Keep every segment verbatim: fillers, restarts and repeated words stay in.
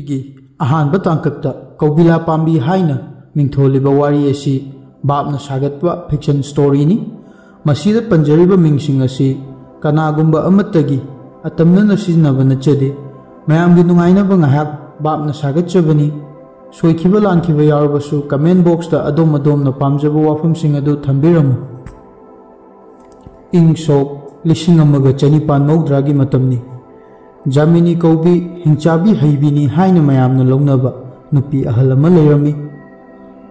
ꯒꯤ ꯑꯍꯥꯟꯕ ꯇꯥꯡꯀꯛꯇ ꯀꯧꯕꯤꯂꯥ ꯄꯥꯝꯕꯤ ꯍꯥꯏꯅ ꯃꯤꯡꯊꯣꯜꯂꯤꯕ ꯋꯥꯔꯤ ꯑꯁꯤ ꯕꯥꯞꯅ ꯁꯥꯒꯠꯄ ꯐꯤꯛꯁꯟ ꯁ꯭ꯇꯣꯔꯤꯅꯤ꯫ ꯃꯁꯤꯗ ꯄꯟꯖꯔꯤꯕ ꯃꯤꯡꯁꯤꯡ ꯑꯁꯤ ꯀꯅꯥꯒꯨꯝꯕ ꯑꯃꯠꯇꯒꯤ ꯑꯇꯝꯅꯅ ꯁꯤꯖꯤꯟꯅꯕ ꯅꯠꯆꯗꯦ꯫ ꯃꯌꯥꯝꯒꯤ ꯅꯨꯡꯉꯥꯏꯅꯕ ꯉꯥꯏꯍꯥꯛ ꯕꯥꯞꯅ ꯁꯥꯒꯠꯆꯕꯅꯤ꯫ ꯁꯣꯏꯈꯤꯕ ꯂꯥꯟꯈꯤꯕ ꯌꯥꯎꯔꯕꯁꯨ ꯀꯃꯦꯟ ꯕꯣꯛꯁꯇ ꯑꯗꯣꯝ ꯑꯗꯣꯝꯅ ꯄꯥꯝꯖꯕ ꯋꯥꯐꯝꯁꯤꯡ ꯑꯗꯨ ꯊꯝꯕꯤꯔꯝꯃꯨ꯫ ꯏꯪ ꯁꯣꯛ ꯂꯤꯁꯤꯡ ꯑꯃꯒ ꯆꯅꯤꯄꯥꯟ ꯃꯧꯗ꯭ꯔꯥꯒꯤ ꯃꯇꯝꯅꯤ꯫ ꯖꯥꯃꯤꯅꯤ ꯀꯧꯕꯤ ꯍꯤꯡꯆꯥꯕꯤ ꯍꯩꯕꯤꯅꯤ ꯍꯥꯏꯅ ꯃꯌꯥꯝꯅ ꯂꯧꯅꯕ ꯅꯨꯄꯤ ꯑꯍꯜ ꯑꯃ ꯂꯩꯔꯝꯃꯤ꯫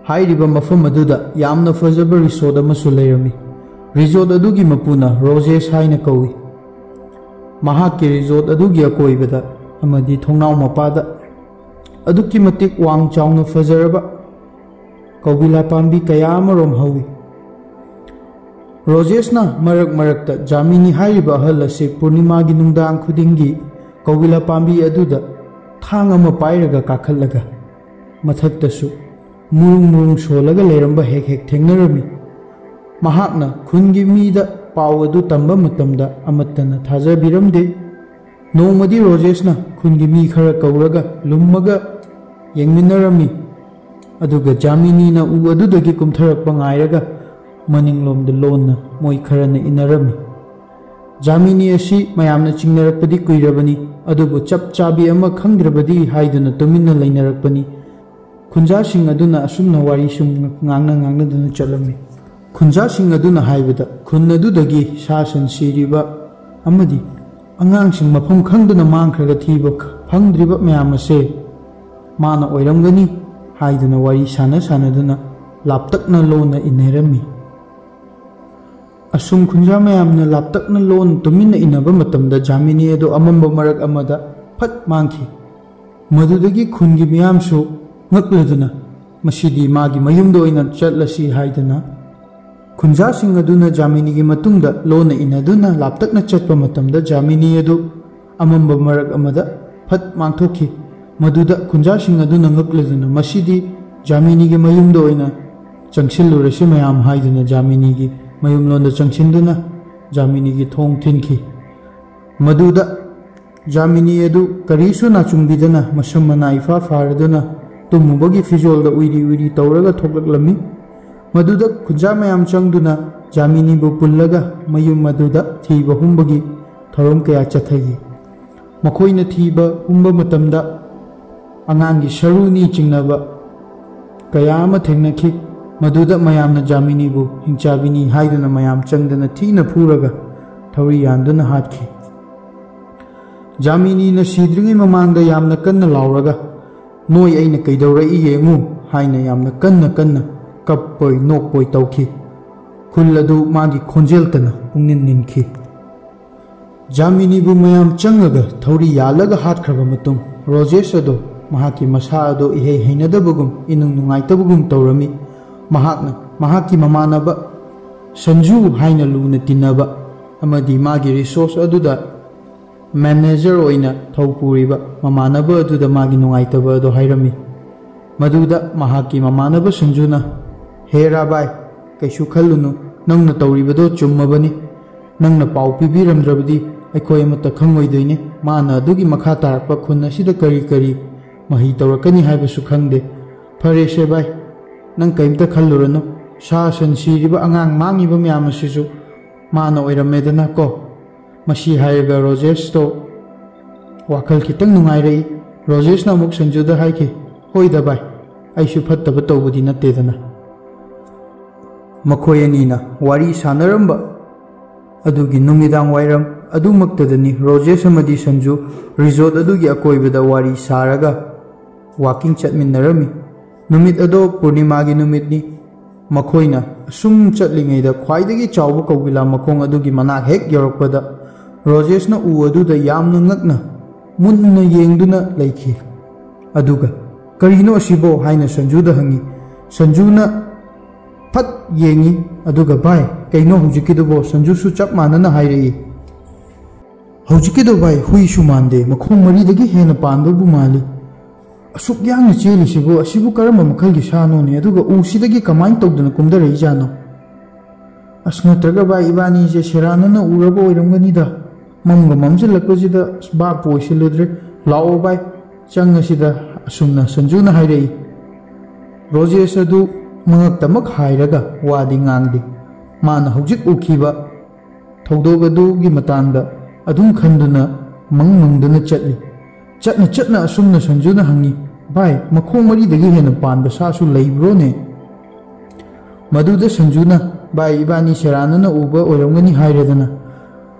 ꯍꯥꯏꯔꯤꯕ ꯃꯐꯝ ꯑꯗꯨꯗ ꯌꯥꯝꯅ ꯐꯖꯕ ꯔꯤꯁꯣꯔꯠ ꯑꯃꯁꯨ ꯂꯩꯔꯝꯃꯤ꯫ ꯔꯤꯁꯣꯔꯠ ꯑꯗꯨꯒꯤ ꯃꯄꯨꯅ ꯔꯣꯖꯦꯁ ꯍꯥꯏꯅ ꯀꯧꯏ꯫ ꯃꯍꯥꯛꯀꯤ ꯔꯤꯁꯣꯔꯠ ꯑꯗꯨꯒꯤ ꯑꯀꯣꯏꯕꯗ ꯑꯃꯗꯤ ꯊꯣꯡꯅꯥꯎ ꯃꯄꯥꯗ ꯑꯗꯨꯛꯀꯤ ꯃꯇꯤꯛ ꯋꯥꯡ ꯆꯥꯎꯅ ꯐꯖꯔꯕ ꯀꯧꯕꯤꯂꯥ ꯄꯥꯝꯕꯤ ꯀꯌꯥ ꯑꯃꯔꯣꯝ ꯍꯧꯏ꯫ ꯔꯣꯖꯦꯁꯅ ꯃꯔꯛ ꯃꯔꯛꯇ ꯖꯥꯃꯤꯅꯤ ꯍꯥꯏꯔꯤꯕ ꯑꯍꯜ ꯑꯁꯤ ꯄꯨꯔꯅꯤꯃꯥꯒꯤ ꯅꯨꯡꯗꯥꯡ ꯈꯨꯗꯤꯡꯒꯤ ꯀꯧꯕꯤꯂꯥ ꯄꯥꯝꯕꯤ ꯑꯗꯨꯗ ꯊꯥꯡ ꯑꯃ ꯄꯥꯏꯔꯒ ꯀꯥꯈꯠꯂꯒ ꯃꯊꯛꯇꯁꯨ ꯃꯨꯔꯨꯡ ꯃꯨꯔꯨꯡ ꯁꯣꯜꯂꯒ ꯂꯩꯔꯝꯕ ꯍꯦꯛ ꯍꯦꯛ ꯊꯦꯡꯅꯔꯝꯃꯤ꯫ ꯃꯍꯥꯛꯅ ꯈꯨꯟꯒꯤ ꯃꯤꯗ ꯄꯥꯎ ꯑꯗꯨ ꯇꯝꯕ ꯃꯇꯝꯗ ꯑꯃꯠꯇꯅ ꯊꯥꯖꯕꯤꯔꯝꯗꯦ꯫ ꯅꯣꯡꯃꯗꯤ ꯔꯣꯖꯦꯁꯅ ꯈꯨꯟꯒꯤ ꯃꯤ ꯈꯔ ꯀꯧꯔꯒ ꯂꯨꯝꯃꯒ ꯌꯦꯡꯃꯤꯟꯅꯔꯝꯃꯤ꯫ ꯑꯗꯨꯒ ꯖꯥꯃꯤꯅꯤꯅ ꯎ ꯑꯗꯨꯗꯒꯤ ꯀꯨꯝꯊꯔꯛꯄ ꯉꯥꯏꯔꯒ ꯃꯅꯤꯡꯂꯣꯝꯗ ꯂꯣꯟꯅ ꯃꯣꯏ ꯈꯔꯅ ꯏꯟꯅꯔꯝꯃꯤ꯫ ꯖꯥꯃꯤꯅꯤ ꯑꯁꯤ ꯃꯌꯥꯝꯅ ꯆꯤꯡꯅꯔꯛꯄꯗꯤ ꯀꯨꯏꯔꯕꯅꯤ, ꯑꯗꯨꯕꯨ ꯆꯞ ꯆꯥꯕꯤ ꯑꯃ ꯈꯪꯗ꯭ꯔꯕꯗꯤ ꯍꯥꯏꯗꯨꯅ ꯇꯨꯃꯤꯟꯅ ꯂꯩꯅꯔꯛꯄꯅꯤ꯫ ꯈꯨꯟꯖꯥꯁꯤꯡ ꯑꯗꯨꯅ ꯑꯁꯨꯝꯅ ꯋꯥꯔꯤ ꯁꯨꯝ ꯉꯥꯡꯅ ꯉꯥꯡꯅꯗꯨꯅ ꯆꯠꯂꯝꯃꯤ꯫ ꯈꯨꯟꯖꯥꯁꯤꯡ ꯑꯗꯨꯅ ꯍꯥꯏꯕꯗ ꯈꯨꯟ ꯑꯗꯨꯗꯒꯤ ꯁꯥ ꯁꯟ ꯁꯤꯔꯤꯕ ꯑꯃꯗꯤ ꯑꯉꯥꯡꯁꯤꯡ ꯃꯐꯝ ꯈꯪꯗꯅ ꯃꯥꯡꯈ꯭ꯔꯒ ꯊꯤꯕ ꯐꯪꯗ꯭ꯔꯤꯕ ꯃꯌꯥꯝ ꯑꯁꯦ ꯃꯥꯅ ꯑꯣꯏꯔꯝꯒꯅꯤ ꯍꯥꯏꯗꯨꯅ ꯋꯥꯔꯤ ꯁꯥꯟꯅ ꯁꯥꯟꯅꯗꯨꯅ ꯂꯥꯞꯇꯛꯅ ꯂꯣꯟꯅ ꯏꯟꯅꯔꯝꯃꯤ꯫ ꯑꯁꯨꯝ ꯈꯨꯟꯖꯥ ꯃꯌꯥꯝꯅ ꯂꯥꯞꯇꯛꯅ ꯂꯣꯟ ꯇꯨꯃꯤꯟꯅ ꯏꯟꯅꯕ ꯃꯇꯝꯗ ꯖꯥꯃꯤꯅꯤ ꯑꯗꯨ ꯑꯃꯝꯕ ꯃꯔꯛ ꯑꯃꯗ ꯐꯠ ꯃꯥꯡꯈꯤ꯫ ꯃꯗꯨꯗꯒꯤ ꯈꯨꯟꯒꯤ ꯃꯤꯌꯥꯝꯁꯨ ꯉꯛꯂꯗꯨꯅ ꯃꯁꯤꯗꯤ ꯃꯥꯒꯤ ꯃꯌꯨꯝꯗ ꯑꯣꯏꯅ ꯆꯠꯂꯁꯤ ꯍꯥꯏꯗꯨꯅ ꯈꯨꯟꯖꯥꯁꯤꯡ ꯑꯗꯨꯅ ꯖꯥꯃꯤꯅꯤꯒꯤ ꯃꯇꯨꯡꯗ ꯂꯣꯟꯅ ꯏꯟꯅꯗꯨꯅ ꯂꯥꯞꯇꯛꯅ ꯆꯠꯄ ꯃꯇꯝꯗ ꯖꯥꯃꯤꯅꯤ ꯑꯗꯨ ꯑꯃꯝꯕ ꯃꯔꯛ ꯑꯃꯗ ꯐꯠ ꯃꯥꯡꯊꯣꯛꯈꯤ꯫ ꯃꯗꯨꯗ ꯈꯨꯟꯖꯥꯁꯤꯡ ꯑꯗꯨꯅ ꯉꯛꯂꯗꯨꯅ ꯃꯁꯤꯗꯤ ꯖꯥꯃꯤꯅꯤꯒꯤ ꯃꯌꯨꯝꯗ ꯑꯣꯏꯅ ꯆꯪꯁꯤꯜꯂꯨꯔꯁꯤ ꯃꯌꯥꯝ ꯍꯥꯏꯗꯨꯅ ꯖꯥꯃꯤꯅꯤꯒꯤ ꯃꯌꯨꯝꯂꯣꯝꯗ ꯆꯪꯁꯤꯟꯗꯨꯅ ꯖꯥꯃꯤꯅꯤꯒꯤ ꯊꯣꯡ ꯊꯤꯟꯈꯤ꯫ ꯃꯗꯨꯗ ꯖꯥꯃꯤꯅꯤ ꯑꯗꯨ ꯀꯔꯤꯁꯨ ꯅꯥꯆꯨꯡꯕꯤꯗꯅ ꯃꯁꯝ ꯃꯅꯥ ꯏꯐꯥ ꯐꯥꯔꯗꯨꯅ ꯇꯨꯝꯃꯨꯕꯒꯤ ꯐꯤꯖꯣꯜꯗ ꯎꯏꯔꯤ ꯎꯏꯔꯤ ꯇꯧꯔꯒ ꯊꯣꯛꯂꯛꯂꯝꯃꯤ꯫ ꯃꯗꯨꯗ ꯈꯨꯟꯖꯥ ꯃꯌꯥꯝ ꯆꯪꯗꯨꯅ ꯖꯥꯃꯤꯅꯤꯕꯨ ꯄꯨꯜꯂꯒ ꯃꯌꯨꯝ ꯑꯗꯨꯗ ꯊꯤꯕ ꯍꯨꯝꯕꯒꯤ ꯊꯧꯔꯝ ꯀꯌꯥ ꯆꯠꯊꯈꯤ꯫ ꯃꯈꯣꯏꯅ ꯊꯤꯕ ꯍꯨꯝꯕ ꯃꯇꯝꯗ ꯑꯉꯥꯡꯒꯤ ꯁꯔꯨꯅꯤ ꯆꯤꯡꯅꯕ ꯀꯌꯥ ꯑꯃ ꯊꯦꯡꯅꯈꯤ꯫ ꯃꯗꯨꯗ ꯃꯌꯥꯝꯅ ꯖꯥꯃꯤꯅꯤꯕꯨ ꯍꯤꯡꯆꯥꯕꯤꯅꯤ ꯍꯥꯏꯗꯨꯅ ꯃꯌꯥꯝ ꯆꯪꯗꯅ ꯊꯤꯅ ꯐꯨꯔꯒ ꯊꯧꯔꯤ ꯌꯥꯟꯗꯨꯅ ꯍꯥꯠꯈꯤ꯫ ꯖꯥꯃꯤꯅꯤꯅ ꯁꯤꯗ꯭ꯔꯤꯉꯩ ꯃꯃꯥꯡꯗ ꯌꯥꯝꯅ ꯀꯟꯅ ꯂꯥꯎꯔꯒ, "ꯅꯣꯏ ꯑꯩꯅ ꯀꯩꯗꯧꯔꯛꯏ ꯌꯦꯡꯉꯨ" ꯍꯥꯏꯅ ꯌꯥꯝꯅ ꯀꯟꯅ ꯀꯟꯅ ꯀꯞꯄꯣꯏ ꯅꯣꯛꯄꯣꯏ ꯇꯧꯈꯤ꯫ ꯈꯨꯜ ꯑꯗꯨ ꯃꯥꯒꯤ ꯈꯣꯟꯖꯦꯜꯇꯅ ꯄꯨꯡꯅꯤꯟ ꯅꯤꯟꯈꯤ꯫ ꯖꯥꯃꯤꯅꯤꯕꯨ ꯃꯌꯥꯝ ꯆꯪꯉꯒ ꯊꯧꯔꯤ ꯌꯥꯜꯂꯒ ꯍꯥꯠꯈ꯭ꯔꯕ ꯃꯇꯨꯡ, ꯔꯣꯖꯦꯁ ꯑꯗꯣ ꯃꯍꯥꯛꯀꯤ ꯃꯁꯥ ꯑꯗꯣ ꯏꯍꯩ ꯍꯩꯅꯗꯕꯒꯨꯝ ꯏꯅꯨꯡ ꯅꯨꯡꯉꯥꯏꯇꯕꯒꯨꯝ ꯇꯧꯔꯝꯃꯤ꯫ ꯃꯍꯥꯛꯅ ꯃꯍꯥꯛꯀꯤ ꯃꯃꯥꯟꯅꯕ ꯁꯟꯖꯨ ꯍꯥꯏꯅ ꯂꯨꯅ ꯇꯤꯟꯅꯕ ꯑꯃꯗꯤ ꯃꯥꯒꯤ ꯔꯤꯁꯣꯔꯁ ꯑꯗꯨꯗ ꯃꯦꯅꯦꯖꯔ ꯑꯣꯏꯅ ꯊꯧ ꯄꯨꯔꯤꯕ ꯃꯃꯥꯟꯅꯕ ꯑꯗꯨꯗ ꯃꯥꯒꯤ ꯅꯨꯡꯉꯥꯏꯇꯕ ꯑꯗꯨ ꯍꯥꯏꯔꯝꯃꯤ꯫ ꯃꯗꯨꯗ ꯃꯍꯥꯛꯀꯤ ꯃꯃꯥꯟꯅꯕ ꯁꯟꯖꯨꯅ, "ꯍꯦ ꯔꯥꯕꯥꯏ, ꯀꯩꯁꯨ ꯈꯜꯂꯨꯅꯨ, ꯅꯪꯅ ꯇꯧꯔꯤꯕꯗꯣ ꯆꯨꯝꯃꯕꯅꯤ꯫ ꯅꯪꯅ ꯄꯥꯎ ꯄꯤꯕꯤꯔꯝꯗ꯭ꯔꯕꯗꯤ ꯑꯩꯈꯣꯏ ꯑꯃꯠꯇ ꯈꯪꯂꯣꯏꯗꯣꯏꯅꯤ꯫ ꯃꯥꯅ ꯑꯗꯨꯒꯤ ꯃꯈꯥ ꯇꯥꯔꯛꯄ ꯈꯨꯟ ꯑꯁꯤꯗ ꯀꯔꯤ ꯀꯔꯤ ꯃꯍꯩ ꯇꯧꯔꯛꯀꯅꯤ ꯍꯥꯏꯕꯁꯨ ꯈꯪꯗꯦ꯫ ꯐꯔꯦꯁꯦ ꯚꯥꯏ, ꯅꯪ ꯀꯔꯤꯝꯇ ꯈꯜꯂꯨꯔꯅꯨ꯫ ꯁꯥ ꯁꯟ ꯁꯤꯔꯤꯕ, ꯑꯉꯥꯡ ꯃꯥꯡꯉꯤꯕ ꯃꯌꯥꯝ ꯑꯁꯤꯁꯨ ꯃꯥꯅ ꯑꯣꯏꯔꯝꯃꯦꯗꯅ ꯀꯣ?" ꯃꯁꯤ ꯍꯥꯏꯔꯒ ꯔꯣꯖꯦꯁꯇꯣ ꯋꯥꯈꯜ ꯈꯤꯇꯪ ꯅꯨꯡꯉꯥꯏꯔꯛꯏ꯫ ꯔꯣꯖꯦꯁꯅ ꯑꯃꯨꯛ ꯁꯟꯖꯨꯗ ꯍꯥꯏꯈꯤ, "ꯍꯣꯏꯗ ꯚꯥꯏ, ꯑꯩꯁꯨ ꯐꯠꯇꯕ ꯇꯧꯕꯗꯤ ꯅꯠꯇꯦꯗꯅ꯫" ꯃꯈꯣꯏ ꯑꯅꯤꯅ ꯋꯥꯔꯤ ꯁꯥꯟꯅꯔꯝꯕ ꯑꯗꯨꯒꯤ ꯅꯨꯃꯤꯗꯥꯡ ꯋꯥꯏꯔꯝ ꯑꯗꯨꯃꯛꯇꯗꯅꯤ ꯔꯣꯖꯦꯁ ꯑꯃꯗꯤ ꯁꯟꯖꯨ ꯔꯤꯖꯣꯔꯠ ꯑꯗꯨꯒꯤ ꯑꯀꯣꯏꯕꯗ ꯋꯥꯔꯤ ꯁꯥꯔꯒ ꯋꯥꯀꯤꯡ ꯆꯠꯃꯤꯟꯅꯔꯝꯃꯤ꯫ ꯅꯨꯃꯤꯠ ꯑꯗꯣ ꯄꯨꯔꯅꯤꯃꯥꯒꯤ ꯅꯨꯃꯤꯠꯅꯤ꯫ ꯃꯈꯣꯏꯅ ꯑꯁꯨꯝ ꯆꯠꯂꯤꯉꯩꯗ ꯈ꯭ꯋꯥꯏꯗꯒꯤ ꯆꯥꯎꯕ ꯀꯧꯕꯤꯂꯥ ꯃꯈꯣꯡ ꯑꯗꯨꯒꯤ ꯃꯅꯥꯛ ꯍꯦꯛ ꯌꯧꯔꯛꯄꯗ ꯔꯣꯖꯦꯁꯅ ꯎ ꯑꯗꯨꯗ ꯌꯥꯝꯅ ꯉꯛꯅ ꯃꯨꯟꯅ ꯌꯦꯡꯗꯨꯅ ꯂꯩꯈꯤ꯫ ꯑꯗꯨꯒ, "ꯀꯔꯤꯅꯣ ꯑꯁꯤꯕꯣ?" ꯍꯥꯏꯅ ꯁꯟꯖꯨꯗ ꯍꯪꯉꯤ꯫ ꯁꯟꯖꯨꯅ ꯐꯠ ꯌꯦꯡꯉꯤ, ꯑꯗꯨꯒ, "ꯚꯥꯏ, ꯀꯩꯅꯣ ꯍꯧꯖꯤꯛꯀꯤꯗꯨꯕꯣ?" ꯁꯟꯖꯨꯁꯨ ꯆꯞ ꯃꯥꯟꯅꯅ ꯍꯥꯏꯔꯛꯏ꯫ "ꯍꯧꯖꯤꯛꯀꯤꯗꯣ, ꯚꯥꯏ, ꯍꯨꯏꯁꯨ ꯃꯥꯟꯗꯦ, ꯃꯈꯣꯡ ꯃꯔꯤꯗꯒꯤ ꯍꯦꯟꯅ ꯄꯥꯟꯕꯕꯨ ꯃꯥꯜꯂꯤ꯫ ꯑꯁꯨꯛ ꯌꯥꯡꯅ ꯆꯦꯜꯂꯤꯁꯤꯕꯨ, ꯑꯁꯤꯕꯨ ꯀꯔꯝꯕ ꯃꯈꯜꯒꯤ ꯁꯥꯅꯣꯅꯦ? ꯑꯗꯨꯒ ꯎꯁꯤꯗꯒꯤ ꯀꯃꯥꯏꯅ ꯇꯧꯗꯅ ꯀꯨꯝꯊꯔꯛꯏꯖꯥꯠꯅꯣ? ꯑꯁ, ꯅꯠꯇ꯭ꯔꯒ, ꯚꯥꯏ, ꯏꯕꯥꯅꯤꯁꯦ ꯁꯦꯔꯥꯟꯅꯅ ꯎꯔꯕ ꯑꯣꯏꯔꯝꯒꯅꯤꯗ꯫ ꯃꯝꯒ ꯃꯝꯁꯤꯜꯂꯛꯄꯁꯤꯗ ꯚꯥꯞꯄꯨ ꯑꯣꯏꯁꯤꯜꯂꯨꯗ꯭ꯔꯦ꯫ "ꯂꯥꯛꯑꯣ ꯚꯥꯏ, ꯆꯪꯉꯁꯤꯗ," ꯑꯁꯨꯝꯅ ꯁꯟꯖꯨꯅ ꯍꯥꯏꯔꯛꯏ꯫ ꯔꯣꯖꯦꯁ ꯑꯗꯨ ꯃꯉꯛꯇꯃꯛ ꯍꯥꯏꯔꯒ ꯋꯥꯗꯤ ꯉꯥꯡꯗꯦ꯫ ꯃꯥꯅ ꯍꯧꯖꯤꯛ ꯎꯈꯤꯕ ꯊꯧꯗꯣꯛ ꯑꯗꯨꯒꯤ ꯃꯇꯥꯡꯗ ꯑꯗꯨꯝ ꯈꯟꯗꯨꯅ ꯃꯪ ꯃꯪꯗꯨꯅ ꯆꯠꯂꯤ꯫ ꯆꯠꯅ ꯆꯠꯅ ꯑꯁꯨꯝꯅ ꯁꯟꯖꯨꯅ ꯍꯪꯉꯤ, "ꯚꯥꯏ, ꯃꯈꯣꯡ ꯃꯔꯤꯗꯒꯤ ꯍꯦꯟꯅ ꯄꯥꯟꯕ ꯁꯥꯁꯨ ꯂꯩꯕ꯭ꯔꯣꯅꯦ?" ꯃꯗꯨꯗ ꯁꯟꯖꯨꯅ, "ꯚꯥꯏ, ꯏꯕꯥꯅꯤ ꯁꯦꯔꯥꯟꯅꯅ ꯎꯕ ꯑꯣꯏꯔꯝꯒꯅꯤ ꯍꯥꯏꯔꯦꯗꯅ꯫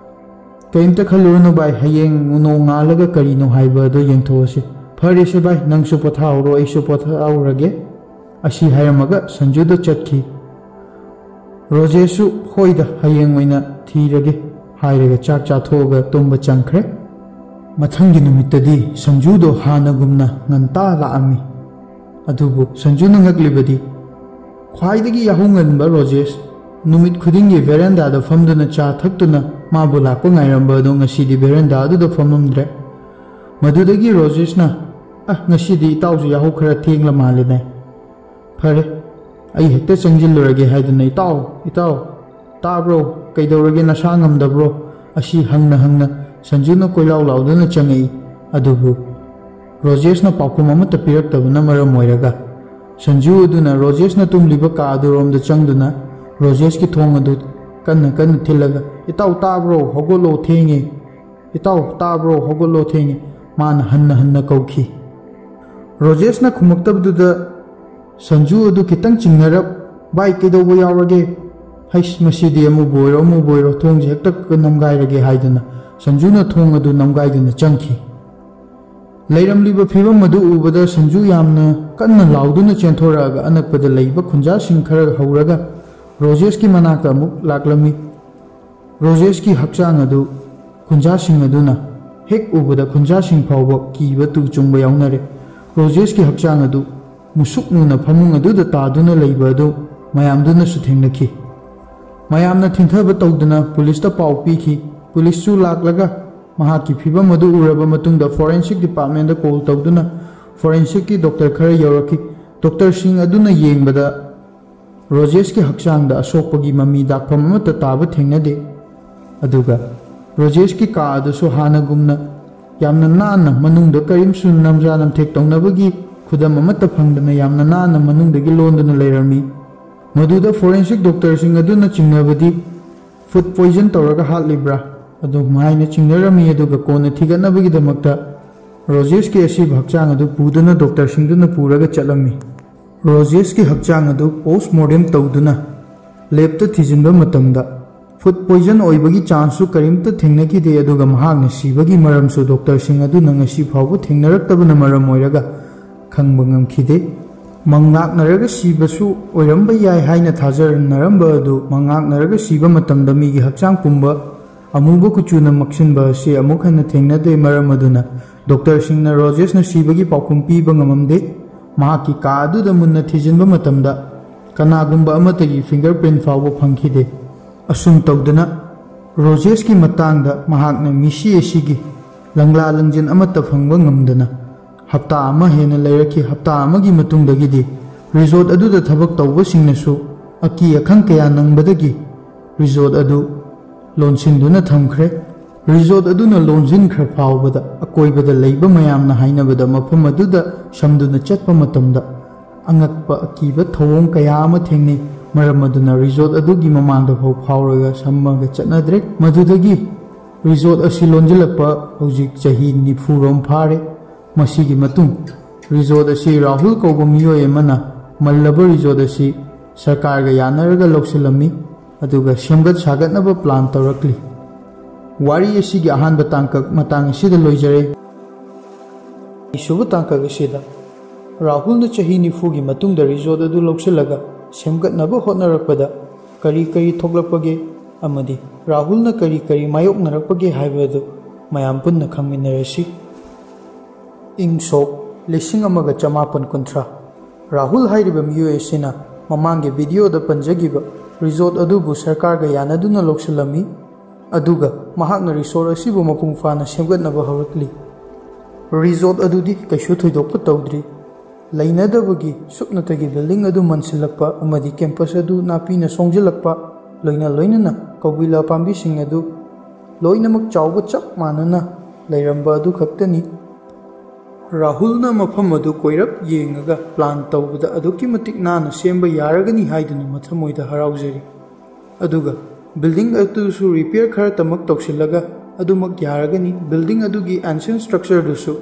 ꯀꯔꯤꯝꯇ ꯈꯜꯂꯨꯔꯅꯨ ꯚꯥꯏ, ꯍꯌꯦꯡ ꯅꯣꯡꯉꯥꯜꯂꯒ ꯀꯔꯤꯅꯣ ꯍꯥꯏꯕ ꯑꯗꯨ ꯌꯦꯡꯊꯣꯛꯑꯁꯤ꯫ ꯐꯔꯦꯁꯦ ꯚꯥꯏ, ꯅꯪꯁꯨ ꯄꯣꯊꯥꯍꯧꯔꯣ, ꯑꯩꯁꯨ ꯄꯣꯊꯥꯍꯧꯔꯒꯦ"꯫ ꯑꯁꯤ ꯍꯥꯏꯔꯝꯃꯒ ꯁꯟꯖꯨꯗ ꯆꯠꯈꯤ꯫ ꯔꯣꯖꯦꯁꯁꯨ "ꯍꯣꯏꯗ, ꯍꯌꯦꯡ ꯑꯣꯏꯅ ꯊꯤꯔꯒꯦ" ꯍꯥꯏꯔꯒ ꯆꯥꯛ ꯆꯥꯊꯣꯛꯑꯒ ꯇꯨꯝꯕ ꯆꯪꯈ꯭ꯔꯦ꯫ ꯃꯊꯪꯒꯤ ꯅꯨꯃꯤꯠꯇꯗꯤ ꯁꯟꯖꯨꯗꯣ ꯍꯥꯟꯅꯒꯨꯝꯅ ꯉꯟꯇꯥ ꯂꯥꯛꯑꯝꯃꯤ꯫ ꯑꯗꯨꯕꯨ ꯁꯟꯖꯨꯅ ꯉꯛꯂꯤꯕꯗꯤ ꯈ꯭ꯋꯥꯏꯗꯒꯤ ꯌꯥꯍꯧ ꯉꯟꯕ ꯔꯣꯖꯦꯁ, ꯅꯨꯃꯤꯠ ꯈꯨꯗꯤꯡꯒꯤ ꯚꯦꯔꯦꯟꯗꯥꯗ ꯐꯝꯗꯨꯅ ꯆꯥ ꯊꯛꯇꯨꯅ ꯃꯥꯕꯨ ꯂꯥꯛꯄ ꯉꯥꯏꯔꯝꯕ ꯑꯗꯨ ꯉꯁꯤꯗꯤ ꯚꯦꯔꯦꯟꯗꯥ ꯑꯗꯨꯗ ꯐꯝꯂꯝꯗ꯭ꯔꯦ꯫ ꯃꯗꯨꯗꯒꯤ ꯔꯣꯖꯦꯁꯅ, "ꯑ, ꯉꯁꯤꯗꯤ ꯏꯇꯥꯎꯁꯨ ꯌꯥꯍꯧ ꯈꯔ ꯊꯦꯡꯂ ꯃꯥꯜꯂꯦꯅꯦ꯫ ꯐꯔꯦ, ꯑꯩ ꯍꯦꯛꯇ ꯆꯪꯁꯤꯜꯂꯨꯔꯒꯦ" ꯍꯥꯏꯗꯨꯅ, "ꯏꯇꯥꯎ, ꯏꯇꯥꯎ, ꯇꯥꯕ꯭ꯔꯣ? ꯀꯩꯗꯧꯔꯒꯦ? ꯅꯁꯥ ꯉꯝꯗꯕ꯭ꯔꯣ?" ꯑꯁꯤ ꯍꯪꯅ ꯍꯪꯅ ꯁꯟꯖꯨꯅ ꯀꯣꯏꯂꯥꯎ ꯂꯥꯎꯗꯨꯅ ꯆꯪꯉꯛꯏ꯫ ꯑꯗꯨꯕꯨ ꯔꯣꯖꯦꯁꯅ ꯄꯥꯎꯈꯨꯝ ꯑꯃꯠꯇ ꯄꯤꯔꯛꯇꯕꯅ ꯃꯔꯝ ꯑꯣꯏꯔꯒ ꯁꯟꯖꯨ ꯑꯗꯨꯅ ꯔꯣꯖꯦꯁꯅ ꯇꯨꯝꯂꯤꯕ ꯀꯥ ꯑꯗꯨꯔꯣꯝꯗ ꯆꯪꯗꯨꯅ ꯔꯣꯖꯦꯁꯀꯤ ꯊꯣꯡ ꯑꯗꯨ ꯀꯟꯅ ꯀꯟꯅ ꯊꯤꯜꯂꯒ, "ꯏꯇꯥꯎ, ꯇꯥꯕ꯭ꯔꯣ? ꯍꯧꯒꯠꯂꯣ, ꯊꯦꯡꯉꯦ꯫ ꯏꯇꯥꯎ, ꯇꯥꯕ꯭ꯔꯣ? ꯍꯧꯒꯠꯂꯣ, ꯊꯦꯡꯉꯦ", ꯃꯥꯅ ꯍꯟꯅ ꯍꯟꯅ ꯀꯧꯈꯤ꯫ ꯔꯣꯖꯦꯁꯅ ꯈꯨꯝꯃꯛꯇꯕꯗꯨꯗ ꯁꯟꯖꯨ ꯑꯗꯨ ꯈꯤꯇꯪ ꯆꯤꯡꯅꯔꯞ, "ꯚꯥꯏ, ꯀꯩꯗꯧꯕ ꯌꯥꯎꯔꯒꯦ? ꯍꯩꯁ, ꯃꯁꯤꯗꯤ ꯑꯃꯕꯨ ꯑꯣꯏꯔꯣ ꯑꯃꯕꯨ ꯑꯣꯏꯔꯣ, ꯊꯣꯡꯁꯦ ꯍꯦꯛꯇ ꯅꯝꯒꯥꯏꯔꯒꯦ" ꯍꯥꯏꯗꯨꯅ ꯁꯟꯖꯨꯅ ꯊꯣꯡ ꯑꯗꯨ ꯅꯝꯒꯥꯏꯗꯨꯅ ꯆꯪꯈꯤ꯫ ꯂꯩꯔꯝꯂꯤꯕ ꯐꯤꯕꯝ ꯑꯗꯨ ꯎꯕꯗ ꯁꯟꯖꯨ ꯌꯥꯝꯅ ꯀꯟꯅ ꯂꯥꯎꯗꯨꯅ ꯆꯦꯟꯊꯣꯔꯛꯑꯒ ꯑꯅꯛꯄꯗ ꯂꯩꯕ ꯈꯨꯟꯖꯥꯁꯤꯡ ꯈꯔ ꯍꯧꯔꯒ ꯔꯣꯖꯦꯁꯀꯤ ꯃꯅꯥꯛꯇ ꯑꯃꯨꯛ ꯂꯥꯛꯂꯝꯃꯤ꯫ ꯔꯣꯖꯦꯁꯀꯤ ꯍꯛꯆꯥꯡ ꯑꯗꯨ ꯈꯨꯟꯖꯥꯁꯤꯡ ꯑꯗꯨꯅ ꯍꯦꯛ ꯎꯕꯗ ꯈꯨꯟꯖꯥꯁꯤꯡ ꯐꯥꯎꯕ ꯀꯤꯕ ꯇꯨ ꯆꯨꯡꯕ ꯌꯥꯎꯅꯔꯦ꯫ ꯔꯣꯖꯦꯁꯀꯤ ꯍꯛꯆꯥꯡ ꯑꯗꯨ ꯃꯨꯁꯨꯛ ꯃꯨꯅ ꯐꯃꯨꯡ ꯑꯗꯨꯗ ꯇꯥꯗꯨꯅ ꯂꯩꯕ ꯑꯗꯨ ꯃꯌꯥꯝꯗꯨꯅꯁꯨ ꯊꯦꯡꯅꯈꯤ꯫ ꯃꯌꯥꯝꯅ ꯊꯤꯟꯊꯕ ꯇꯧꯗꯨꯅ ꯄꯨꯂꯤꯁꯇ ꯄꯥꯎ ꯄꯤꯈꯤ꯫ ꯄꯨꯂꯤꯁꯁꯨ ꯂꯥꯛꯂꯒ ꯃꯍꯥꯛꯀꯤ ꯐꯤꯕꯝ ꯑꯗꯨ ꯎꯔꯕ ꯃꯇꯨꯡꯗ ꯐꯣꯔꯦꯟꯁꯤꯛ ꯗꯤꯄꯥꯔꯠꯃꯦꯟꯗ ꯀꯣꯜ ꯇꯧꯗꯨꯅ ꯐꯣꯔꯦꯟꯁꯤꯛꯀꯤ ꯗꯣꯛꯇꯔ ꯈꯔ ꯌꯧꯔꯛꯈꯤ꯫ ꯗꯣꯛꯇꯔꯁꯤꯡ ꯑꯗꯨꯅ ꯌꯦꯡꯕꯗ ꯔꯣꯖꯦꯁꯀꯤ ꯍꯛꯆꯥꯡꯗ ꯑꯁꯣꯛꯄꯒꯤ ꯃꯃꯤ ꯗꯥꯛꯐꯝ ꯑꯃꯠꯇ ꯇꯥꯕ ꯊꯦꯡꯅꯗꯦ꯫ ꯑꯗꯨꯒ ꯔꯣꯖꯦꯁꯀꯤ ꯀꯥ ꯑꯗꯨꯁꯨ ꯍꯥꯟꯅꯒꯨꯝꯅ ꯌꯥꯝꯅ ꯅꯥꯟꯅ, ꯃꯅꯨꯡꯗ ꯀꯔꯤꯝꯁꯨ ꯅꯝꯖꯥ ꯅꯝꯊꯦꯛ ꯇꯧꯅꯕꯒꯤ ꯈꯨꯗꯝ ꯑꯃꯠꯇ ꯐꯪꯗꯅ ꯌꯥꯝꯅ ꯅꯥꯟꯅ ꯃꯅꯨꯡꯗꯒꯤ ꯂꯣꯟꯗꯨꯅ ꯂꯩꯔꯝꯃꯤ꯫ ꯃꯗꯨꯗ ꯐꯣꯔꯦꯟꯁꯤꯛ ꯗꯣꯛꯇꯔꯁꯤꯡ ꯑꯗꯨꯅ ꯆꯤꯡꯅꯕꯗꯤ ꯐꯨꯗ ꯄꯣꯏꯖꯟ ꯇꯧꯔꯒ ꯍꯥꯠꯂꯤꯕ꯭ꯔꯥ ꯑꯗꯨꯝ ꯍꯥꯏꯅ ꯆꯤꯡꯅꯔꯝꯃꯤ꯫ ꯑꯗꯨꯒ ꯀꯣꯟꯅ ꯊꯤꯒꯠꯅꯕꯒꯤꯗꯃꯛꯇ ꯔꯣꯖꯦꯁꯀꯤ ꯑꯁꯤꯕ ꯍꯛꯆꯥꯡ ꯑꯗꯨ ꯄꯨꯗꯨꯅ ꯗꯣꯛꯇꯔꯁꯤꯡꯗꯨꯅ ꯄꯨꯔꯒ ꯆꯠꯂꯝꯃꯤ꯫ ꯔꯣꯖꯦꯁꯀꯤ ꯍꯛꯆꯥꯡ ꯑꯗꯨ ꯄꯣꯁꯃꯣꯔꯇꯦꯝ ꯇꯧꯗꯨꯅ ꯂꯦꯞꯇ ꯊꯤꯖꯤꯟꯕ ꯃꯇꯝꯗ ꯐꯨꯗ ꯄꯣꯏꯖꯟ ꯑꯣꯏꯕꯒꯤ ꯆꯥꯟꯁꯁꯨ ꯀꯔꯤꯝꯇ ꯊꯦꯡꯅꯈꯤꯗꯦ꯫ ꯑꯗꯨꯒ ꯃꯍꯥꯛꯅ ꯁꯤꯕꯒꯤ ꯃꯔꯝꯁꯨ ꯗꯣꯛꯇꯔꯁꯤꯡ ꯑꯗꯨꯅ ꯉꯁꯤ ꯐꯥꯎꯕ ꯊꯦꯡꯅꯔꯛꯇꯕꯅ ꯃꯔꯝ ꯑꯣꯏꯔꯒ ꯈꯪꯕ ꯉꯝꯈꯤꯗꯦ꯫ ꯃꯪꯂꯥꯛꯅꯔꯒ ꯁꯤꯕꯁꯨ ꯑꯣꯏꯔꯝꯕ ꯌꯥꯏ ꯍꯥꯏꯅ ꯊꯥꯖꯅꯔꯝꯕ ꯑꯗꯨ ꯃꯪꯂꯥꯛꯅꯔꯒ ꯁꯤꯕ ꯃꯇꯝꯗ ꯃꯤꯒꯤ ꯍꯛꯆꯥꯡ ꯄꯨꯝꯕ ꯑꯃꯨꯕ ꯀꯨꯆꯨꯅ ꯃꯛꯁꯤꯟꯕ ꯑꯁꯤ ꯑꯃꯨꯛ ꯍꯟꯅ ꯊꯦꯡꯅꯗꯦ꯫ ꯃꯔꯝ ꯑꯗꯨꯅ ꯗꯣꯛꯇꯔꯁꯤꯡꯅ ꯔꯣꯖꯦꯁꯅ ꯁꯤꯕꯒꯤ ꯄꯥꯎꯈꯨꯝ ꯄꯤꯕ ꯉꯝꯃꯝꯗꯦ꯫ ꯃꯍꯥꯛꯀꯤ ꯀꯥ ꯑꯗꯨꯗ ꯃꯨꯟꯅ ꯊꯤꯖꯤꯟꯕ ꯃꯇꯝꯗ ꯀꯅꯥꯒꯨꯝꯕ ꯑꯃꯠꯇꯒꯤ ꯐꯤꯡꯒꯔ ꯄ꯭ꯔꯤꯟꯠ ꯐꯥꯎꯕ ꯐꯪꯈꯤꯗꯦ꯫ ꯑꯁꯨꯝ ꯇꯧꯗꯅ ꯔꯣꯖꯦꯁꯀꯤ ꯃꯇꯥꯡꯗ ꯃꯍꯥꯛꯅ ꯃꯤꯁꯤ ꯑꯁꯤꯒꯤ ꯂꯪꯂꯥ ꯂꯪꯖꯤꯟ ꯑꯃꯠꯇ ꯐꯪꯕ ꯉꯝꯗꯅ ꯍꯞꯇꯥ ꯑꯃ ꯍꯦꯟꯅ ꯂꯩꯔꯛꯈꯤ꯫ ꯍꯞꯇꯥ ꯑꯃꯒꯤ ꯃꯇꯨꯡꯗꯒꯤꯗꯤ ꯔꯤꯖꯣꯔꯠ ꯑꯗꯨꯗ ꯊꯕꯛ ꯇꯧꯕꯁꯤꯡꯅꯁꯨ ꯑꯀꯤ ꯑꯈꯪ ꯀꯌꯥ ꯅꯪꯕꯗꯒꯤ ꯔꯤꯖꯣꯔꯠ ꯑꯗꯨ ꯂꯣꯟꯁꯤꯟꯗꯨꯅ ꯊꯝꯈ꯭ꯔꯦ꯫ ꯔꯤꯖꯣꯔꯠ ꯑꯗꯨꯅ ꯂꯣꯟꯁꯤꯟꯈ꯭ꯔ ꯐꯥꯎꯕꯗ ꯑꯀꯣꯏꯕꯗ ꯂꯩꯕ ꯃꯌꯥꯝꯅ ꯍꯥꯏꯅꯕꯗ ꯃꯐꯝ ꯑꯗꯨꯗ ꯁꯝꯗꯨꯅ ꯆꯠꯄ ꯃꯇꯝꯗ ꯑꯉꯛꯄ ꯑꯀꯤꯕ ꯊꯧꯑꯣꯡ ꯀꯌꯥ ꯑꯃ ꯊꯦꯡꯅꯩ꯫ ꯃꯔꯝ ꯑꯗꯨꯅ ꯔꯤꯖꯣꯔꯠ ꯑꯗꯨꯒꯤ ꯃꯃꯥꯡꯗ ꯐꯥꯎ ꯐꯥꯎꯔꯒ ꯁꯝꯃꯒ ꯆꯠꯅꯗ꯭ꯔꯦ꯫ ꯃꯗꯨꯗꯒꯤ ꯔꯤꯖꯣꯔꯠ ꯑꯁꯤ ꯂꯣꯟꯁꯤꯜꯂꯛꯄ ꯍꯧꯖꯤꯛ ꯆꯍꯤ ꯅꯤꯐꯨ ꯔꯣꯝ ꯐꯥꯔꯦ꯫ ꯃꯁꯤꯒꯤ ꯃꯇꯨꯡ ꯔꯤꯖꯣꯔꯠ ꯑꯁꯤ ꯔꯥꯍꯨꯜ ꯀꯧꯕ ꯃꯤꯑꯣꯏ ꯑꯃꯅ ꯃꯜꯂꯕ ꯔꯤꯖꯣꯔꯠ ꯑꯁꯤ ꯁꯔꯀꯥꯔꯒ ꯌꯥꯅꯔꯒ ꯂꯧꯁꯤꯜꯂꯝꯃꯤ, ꯑꯗꯨꯒ ꯁꯦꯝꯒꯠ ꯁꯥꯒꯠꯅꯕ ꯄ꯭ꯂꯥꯟ ꯇꯧꯔꯛꯂꯤ꯫ ꯋꯥꯔꯤ ꯑꯁꯤꯒꯤ ꯑꯍꯥꯟꯕ ꯇꯥꯡꯀꯛ ꯃꯇꯥꯡ ꯑꯁꯤꯗ ꯂꯣꯏꯖꯔꯦ꯫ ꯑꯅꯤꯁꯨꯕ ꯇꯥꯡꯀꯛ ꯑꯁꯤꯗ ꯔꯥꯍꯨꯜꯅ ꯆꯍꯤ ꯅꯤꯐꯨꯒꯤ ꯃꯇꯨꯡꯗ ꯔꯤꯖꯣꯔꯠ ꯑꯗꯨ ꯂꯧꯁꯤꯜꯂꯒ ꯁꯦꯝꯒꯠꯅꯕ ꯍꯣꯠꯅꯔꯛꯄꯗ ꯀꯔꯤ ꯀꯔꯤ ꯊꯣꯛꯂꯛꯄꯒꯦ ꯑꯃꯗꯤ ꯔꯥꯍꯨꯜꯅ ꯀꯔꯤ ꯀꯔꯤ ꯃꯥꯌꯣꯛꯅꯔꯛꯄꯒꯦ ꯍꯥꯏꯕ ꯑꯗꯨ ꯃꯌꯥꯝ ꯄꯨꯟꯅ ꯈꯪꯃꯤꯟꯅꯔꯁꯤ꯫ ꯏꯪ ꯁꯣꯛ ꯂꯤꯁꯤꯡ ꯑꯃꯒ ꯆꯃꯥꯄꯟ ꯀꯨꯟꯊ꯭ꯔꯥ꯫ ꯔꯥꯍꯨꯜ ꯍꯥꯏꯔꯤꯕ ꯃꯤꯑꯣꯏ ꯑꯁꯤꯅ ꯃꯃꯥꯡꯒꯤ ꯚꯤꯗꯤꯑꯣꯗ ꯄꯟꯖꯈꯤꯕ ꯔꯤꯖꯣꯔꯠ ꯑꯗꯨꯕꯨ ꯁꯔꯀꯥꯔꯒ ꯌꯥꯅꯗꯨꯅ ꯂꯧꯁꯤꯜꯂꯝꯃꯤ, ꯑꯗꯨꯒ ꯃꯍꯥꯛꯅ ꯔꯤꯁꯣꯔꯠ ꯑꯁꯤꯕꯨ ꯃꯄꯨꯡ ꯐꯥꯅ ꯁꯦꯝꯒꯠꯅꯕ ꯍꯧꯔꯛꯂꯤ꯫ ꯔꯤꯖꯣꯔꯠ ꯑꯗꯨꯗꯤ ꯀꯩꯁꯨ ꯊꯣꯏꯗꯣꯛꯄ ꯇꯧꯗ꯭ꯔꯤ꯫ ꯂꯩꯅꯗꯕꯒꯤ ꯁꯨꯞꯅꯇꯒꯤ ꯕꯤꯜꯗꯤꯡ ꯑꯗꯨ ꯃꯟꯁꯤꯜꯂꯛꯄ ꯑꯃꯗꯤ ꯀꯦꯝꯄꯁ ꯑꯗꯨ ꯅꯥꯄꯤꯅ ꯁꯣꯡꯖꯤꯜꯂꯛꯄ, ꯂꯣꯏꯅ ꯂꯣꯏꯅꯅ ꯀꯧꯕꯤꯂꯥ ꯄꯥꯝꯕꯤꯁꯤꯡ ꯑꯗꯨ ꯂꯣꯏꯅꯃꯛ ꯆꯥꯎꯕ ꯆꯞ ꯃꯥꯟꯅꯅ ꯂꯩꯔꯝꯕ ꯑꯗꯨ ꯈꯛꯇꯅꯤ꯫ ꯔꯥꯍꯨꯜꯅ ꯃꯐꯝ ꯑꯗꯨ ꯀꯣꯏꯔꯞ ꯌꯦꯡꯉꯒ ꯄ꯭ꯂꯥꯟ ꯇꯧꯕꯗ ꯑꯗꯨꯛꯀꯤ ꯃꯇꯤꯛ ꯅꯥꯟꯅ ꯁꯦꯝꯕ ꯌꯥꯔꯒꯅꯤ ꯍꯥꯏꯗꯨꯅ ꯃꯊꯃꯣꯏꯗ ꯍꯔꯥꯎꯖꯔꯤ꯫ ꯑꯗꯨꯒ ꯕꯤꯜꯗꯤꯡ ꯑꯗꯨꯁꯨ ꯔꯤꯄꯤꯌꯔ ꯈꯔꯇꯃꯛ ꯇꯧꯁꯤꯜꯂꯒ ꯑꯗꯨꯃꯛ ꯌꯥꯔꯒꯅꯤ꯫ ꯕꯤꯜꯗꯤꯡ ꯑꯗꯨꯒꯤ ꯑꯦꯟꯁꯤꯌꯟ ꯁ꯭ꯇ꯭ꯔꯛꯆꯔꯗꯨꯁꯨ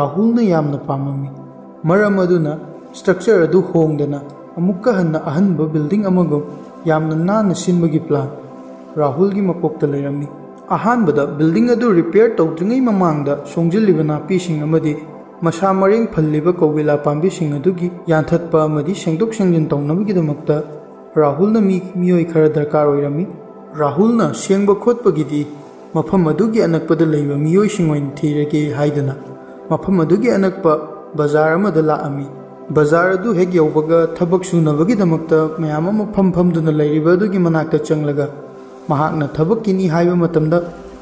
ꯔꯥꯍꯨꯜꯅ ꯌꯥꯝꯅ ꯄꯥꯝꯂꯝꯃꯤ꯫ ꯃꯔꯝ ꯑꯗꯨꯅ ꯁ꯭ꯇ꯭ꯔꯛꯆꯔ ꯑꯗꯨ ꯍꯣꯡꯗꯅ ꯑꯃꯨꯛꯀ ꯍꯟꯅ ꯑꯍꯟꯕ ꯕꯤꯜꯗꯤꯡ ꯑꯃꯒꯨꯝ ꯌꯥꯝꯅ ꯅꯥꯟꯅ ꯁꯤꯟꯕꯒꯤ ꯄ꯭ꯂꯥꯟ ꯔꯥꯍꯨꯜꯒꯤ ꯃꯀꯣꯛꯇ ꯂꯩꯔꯝꯃꯤ꯫ ꯑꯍꯥꯟꯕꯗ ꯕꯤꯜꯗꯤꯡ ꯑꯗꯨ ꯔꯤꯄꯤꯌꯔ ꯇꯧꯗ꯭ꯔꯤꯉꯩ ꯃꯃꯥꯡꯗ ꯁꯣꯡꯖꯤꯜꯂꯤꯕ ꯅꯥꯄꯤꯁꯤꯡ ꯑꯃꯗꯤ ꯃꯁꯥ ꯃꯔꯦꯡ ꯐꯜꯂꯤꯕ ꯀꯧꯕꯤꯂꯥ ꯄꯥꯝꯕꯤꯁꯤꯡ ꯑꯗꯨꯒꯤ ꯌꯥꯟꯊꯠꯄ ꯑꯃꯗꯤ ꯁꯦꯡꯗꯣꯛ ꯁꯦꯡꯖꯤꯟ ꯇꯧꯅꯕꯒꯤꯗꯃꯛꯇ ꯔꯥꯍꯨꯜꯅ ꯃꯤ, ꯃꯤꯑꯣꯏ ꯈꯔ ꯗꯔꯀꯥꯔ ꯑꯣꯏꯔꯝꯃꯤ꯫ ꯔꯥꯍꯨꯜꯅ ꯁꯦꯡꯕ ꯈꯣꯠꯄꯒꯤꯗꯤ ꯃꯐꯝ ꯑꯗꯨꯒꯤ ꯑꯅꯛꯄꯗ ꯂꯩꯕ ꯃꯤꯑꯣꯏꯁꯤꯡ ꯑꯣꯏꯅ ꯊꯤꯔꯒꯦ ꯍꯥꯏꯗꯨꯅ ꯃꯐꯝ ꯑꯗꯨꯒꯤ ꯑꯅꯛꯄ ꯕꯖꯥꯔ ꯑꯃꯗ ꯂꯥꯛꯑꯝꯃꯤ꯫ ꯕꯖꯥꯔ ꯑꯗꯨ ꯍꯦꯛ ꯌꯧꯕꯒ ꯊꯕꯛ ꯁꯨꯅꯕꯒꯤꯗꯃꯛꯇ ꯃꯌꯥꯝ ꯑꯃ ꯐꯝ ꯐꯝꯗꯨꯅ ꯂꯩꯔꯤꯕ ꯑꯗꯨꯒꯤ ꯃꯅꯥꯛꯇ ꯆꯪꯂꯒ ꯃꯍꯥꯛꯅ ꯊꯕꯛꯀꯤꯅꯤ ꯍꯥꯏꯕ ꯃꯇꯝꯗ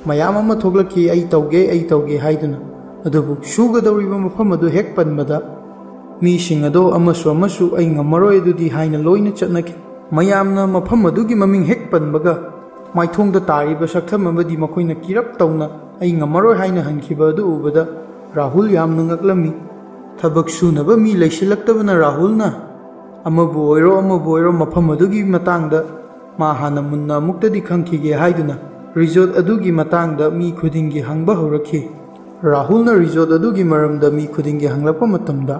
ꯃꯌꯥꯝ ꯑꯃ ꯊꯣꯛꯂꯛꯈꯤ, "ꯑꯩ ꯇꯧꯒꯦ, ꯑꯩ ꯇꯧꯒꯦ" ꯍꯥꯏꯗꯨꯅ꯫ ꯑꯗꯨꯕꯨ ꯁꯨꯒꯗꯧꯔꯤꯕ ꯃꯐꯝ ꯑꯗꯨ ꯍꯦꯛ ꯄꯟꯕꯗ ꯃꯤꯁꯤꯡ ꯑꯗꯣ ꯑꯃꯁꯨ ꯑꯃꯁꯨ "ꯑꯩ ꯉꯝꯃꯔꯣꯏ ꯑꯗꯨꯗꯤ" ꯍꯥꯏꯅ ꯂꯣꯏꯅ ꯆꯠꯅꯈꯤ꯫ ꯃꯌꯥꯝꯅ ꯃꯐꯝ ꯑꯗꯨꯒꯤ ꯃꯃꯤꯡ ꯍꯦꯛ ꯄꯟꯕꯒ ꯃꯥꯏꯊꯣꯡꯗ ꯇꯥꯔꯤꯕ ꯁꯛꯇꯝ ꯑꯃꯗꯤ ꯃꯈꯣꯏꯅ ꯀꯤꯔꯞ ꯇꯧꯅ "ꯑꯩ ꯉꯝꯃꯔꯣꯏ" ꯍꯥꯏꯅ ꯍꯟꯈꯤꯕ ꯑꯗꯨ ꯎꯕꯗ ꯔꯥꯍꯨꯜ ꯌꯥꯝꯅ ꯉꯛꯂꯝꯃꯤ꯫ ꯊꯕꯛ ꯁꯨꯅꯕ ꯃꯤ ꯂꯩꯁꯤꯜꯂꯛꯇꯕꯅ ꯔꯥꯍꯨꯜꯅ ꯑꯃꯕꯨ ꯑꯣꯏꯔꯣ ꯑꯃꯕꯨ ꯑꯣꯏꯔꯣ ꯃꯐꯝ ꯑꯗꯨꯒꯤ ꯃꯇꯥꯡꯗ ꯃꯥ ꯍꯥꯟꯅ ꯃꯨꯟꯅ ꯑꯃꯨꯛꯇꯗꯤ ꯈꯪꯈꯤꯒꯦ ꯍꯥꯏꯗꯨꯅ ꯔꯤꯖꯣꯔꯠ ꯑꯗꯨꯒꯤ ꯃꯇꯥꯡꯗ ꯃꯤ ꯈꯨꯗꯤꯡꯒꯤ ꯍꯪꯕ ꯍꯧꯔꯛꯈꯤ꯫ ꯔꯥꯍꯨꯜꯅ ꯔꯤꯖꯣꯔꯠ ꯑꯗꯨꯒꯤ ꯃꯔꯝꯗ ꯃꯤ ꯈꯨꯗꯤꯡꯒꯤ ꯍꯪꯂꯛꯄ ꯃꯇꯝꯗ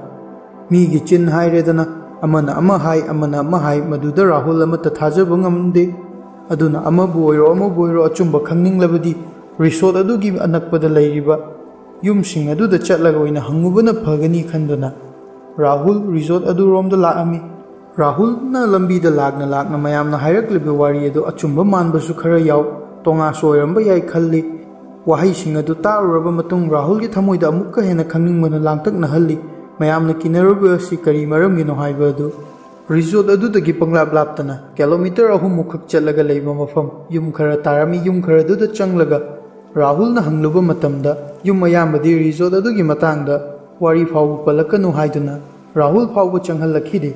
ꯃꯤꯒꯤ ꯆꯤꯟ ꯍꯥꯏꯔꯦꯗꯅ, ꯑꯃꯅ ꯑꯃ ꯍꯥꯏ, ꯑꯃꯅ ꯑꯃ ꯍꯥꯏ, ꯃꯗꯨꯗ ꯔꯥꯍꯨꯜ ꯑꯃꯠꯇ ꯊꯥꯖꯕ ꯉꯝꯗꯦ꯫ ꯑꯗꯨꯅ ꯑꯃꯕꯨ ꯑꯣꯏꯔꯣ ꯑꯃꯕꯨ ꯑꯣꯏꯔꯣ ꯑꯆꯨꯝꯕ ꯈꯪꯅꯤꯡꯂꯕꯗꯤ ꯔꯤꯁꯣꯔꯠ ꯑꯗꯨꯒꯤ ꯑꯅꯛꯄꯗ ꯂꯩꯔꯤꯕ ꯌꯨꯝꯁꯤꯡ ꯑꯗꯨꯗ ꯆꯠꯂꯒ ꯑꯣꯏꯅ ꯍꯪꯉꯨꯕꯅ ꯐꯒꯅꯤ ꯈꯟꯗꯨꯅ ꯔꯥꯍꯨꯜ ꯔꯤꯁꯣꯔꯠ ꯑꯗꯨꯔꯣꯝꯗ ꯂꯥꯛꯑꯝꯃꯤ꯫ ꯔꯥꯍꯨꯜꯅ ꯂꯝꯕꯤꯗ ꯂꯥꯛꯅ ꯂꯥꯛꯅ ꯃꯌꯥꯝꯅ ꯍꯥꯏꯔꯛꯂꯤꯕ ꯋꯥꯔꯤ ꯑꯗꯨ ꯑꯆꯨꯝꯕ ꯃꯥꯟꯕꯁꯨ ꯈꯔ ꯌꯥꯎ, ꯇꯣꯉꯥꯁꯨ ꯑꯣꯏꯔꯝꯕ ꯌꯥꯏ ꯈꯜꯂꯤ꯫ ꯋꯥꯍꯩꯁꯤꯡ ꯑꯗꯨ ꯇꯥꯔꯨꯔꯕ ꯃꯇꯨꯡ ꯔꯥꯍꯨꯜꯒꯤ ꯊꯃꯣꯏꯗ ꯑꯃꯨꯛꯀ ꯍꯦꯟꯅ ꯈꯪꯅꯤꯡꯕꯅ ꯂꯥꯡꯇꯛꯅꯍꯜꯂꯤ꯫ ꯃꯌꯥꯝꯅ ꯀꯤꯅꯔꯨꯕ ꯑꯁꯤ ꯀꯔꯤ ꯃꯔꯝꯒꯤꯅꯣ ꯍꯥꯏꯕ ꯑꯗꯨ꯫ ꯔꯤꯁꯣꯔꯠ ꯑꯗꯨꯗꯒꯤ ꯄꯪꯂꯥꯞ ꯂꯥꯞꯇꯅ ꯀꯤꯂꯣꯃꯤꯇꯔ ꯑꯍꯨꯝꯃꯨꯛꯈꯛ ꯆꯠꯂꯒ ꯂꯩꯕ ꯃꯐꯝ, ꯌꯨꯝ ꯈꯔ ꯇꯥꯔꯝꯃꯤ꯫ ꯌꯨꯝ ꯈꯔꯗꯨꯗ ꯆꯪꯂꯒ ꯔꯥꯍꯨꯜꯅ ꯍꯪꯂꯨꯕ ꯃꯇꯝꯗ ꯌꯨꯝ ꯑꯌꯥꯝꯕꯗꯤ ꯔꯤꯁꯣꯔꯠ ꯑꯗꯨꯒꯤ ꯃꯇꯥꯡꯗ ꯋꯥꯔꯤ ꯐꯥꯎꯕ ꯄꯜꯂꯛꯀꯅꯨ ꯍꯥꯏꯗꯨꯅ ꯔꯥꯍꯨꯜ ꯐꯥꯎꯕ ꯆꯪꯍꯜꯂꯛꯈꯤꯗꯦ꯫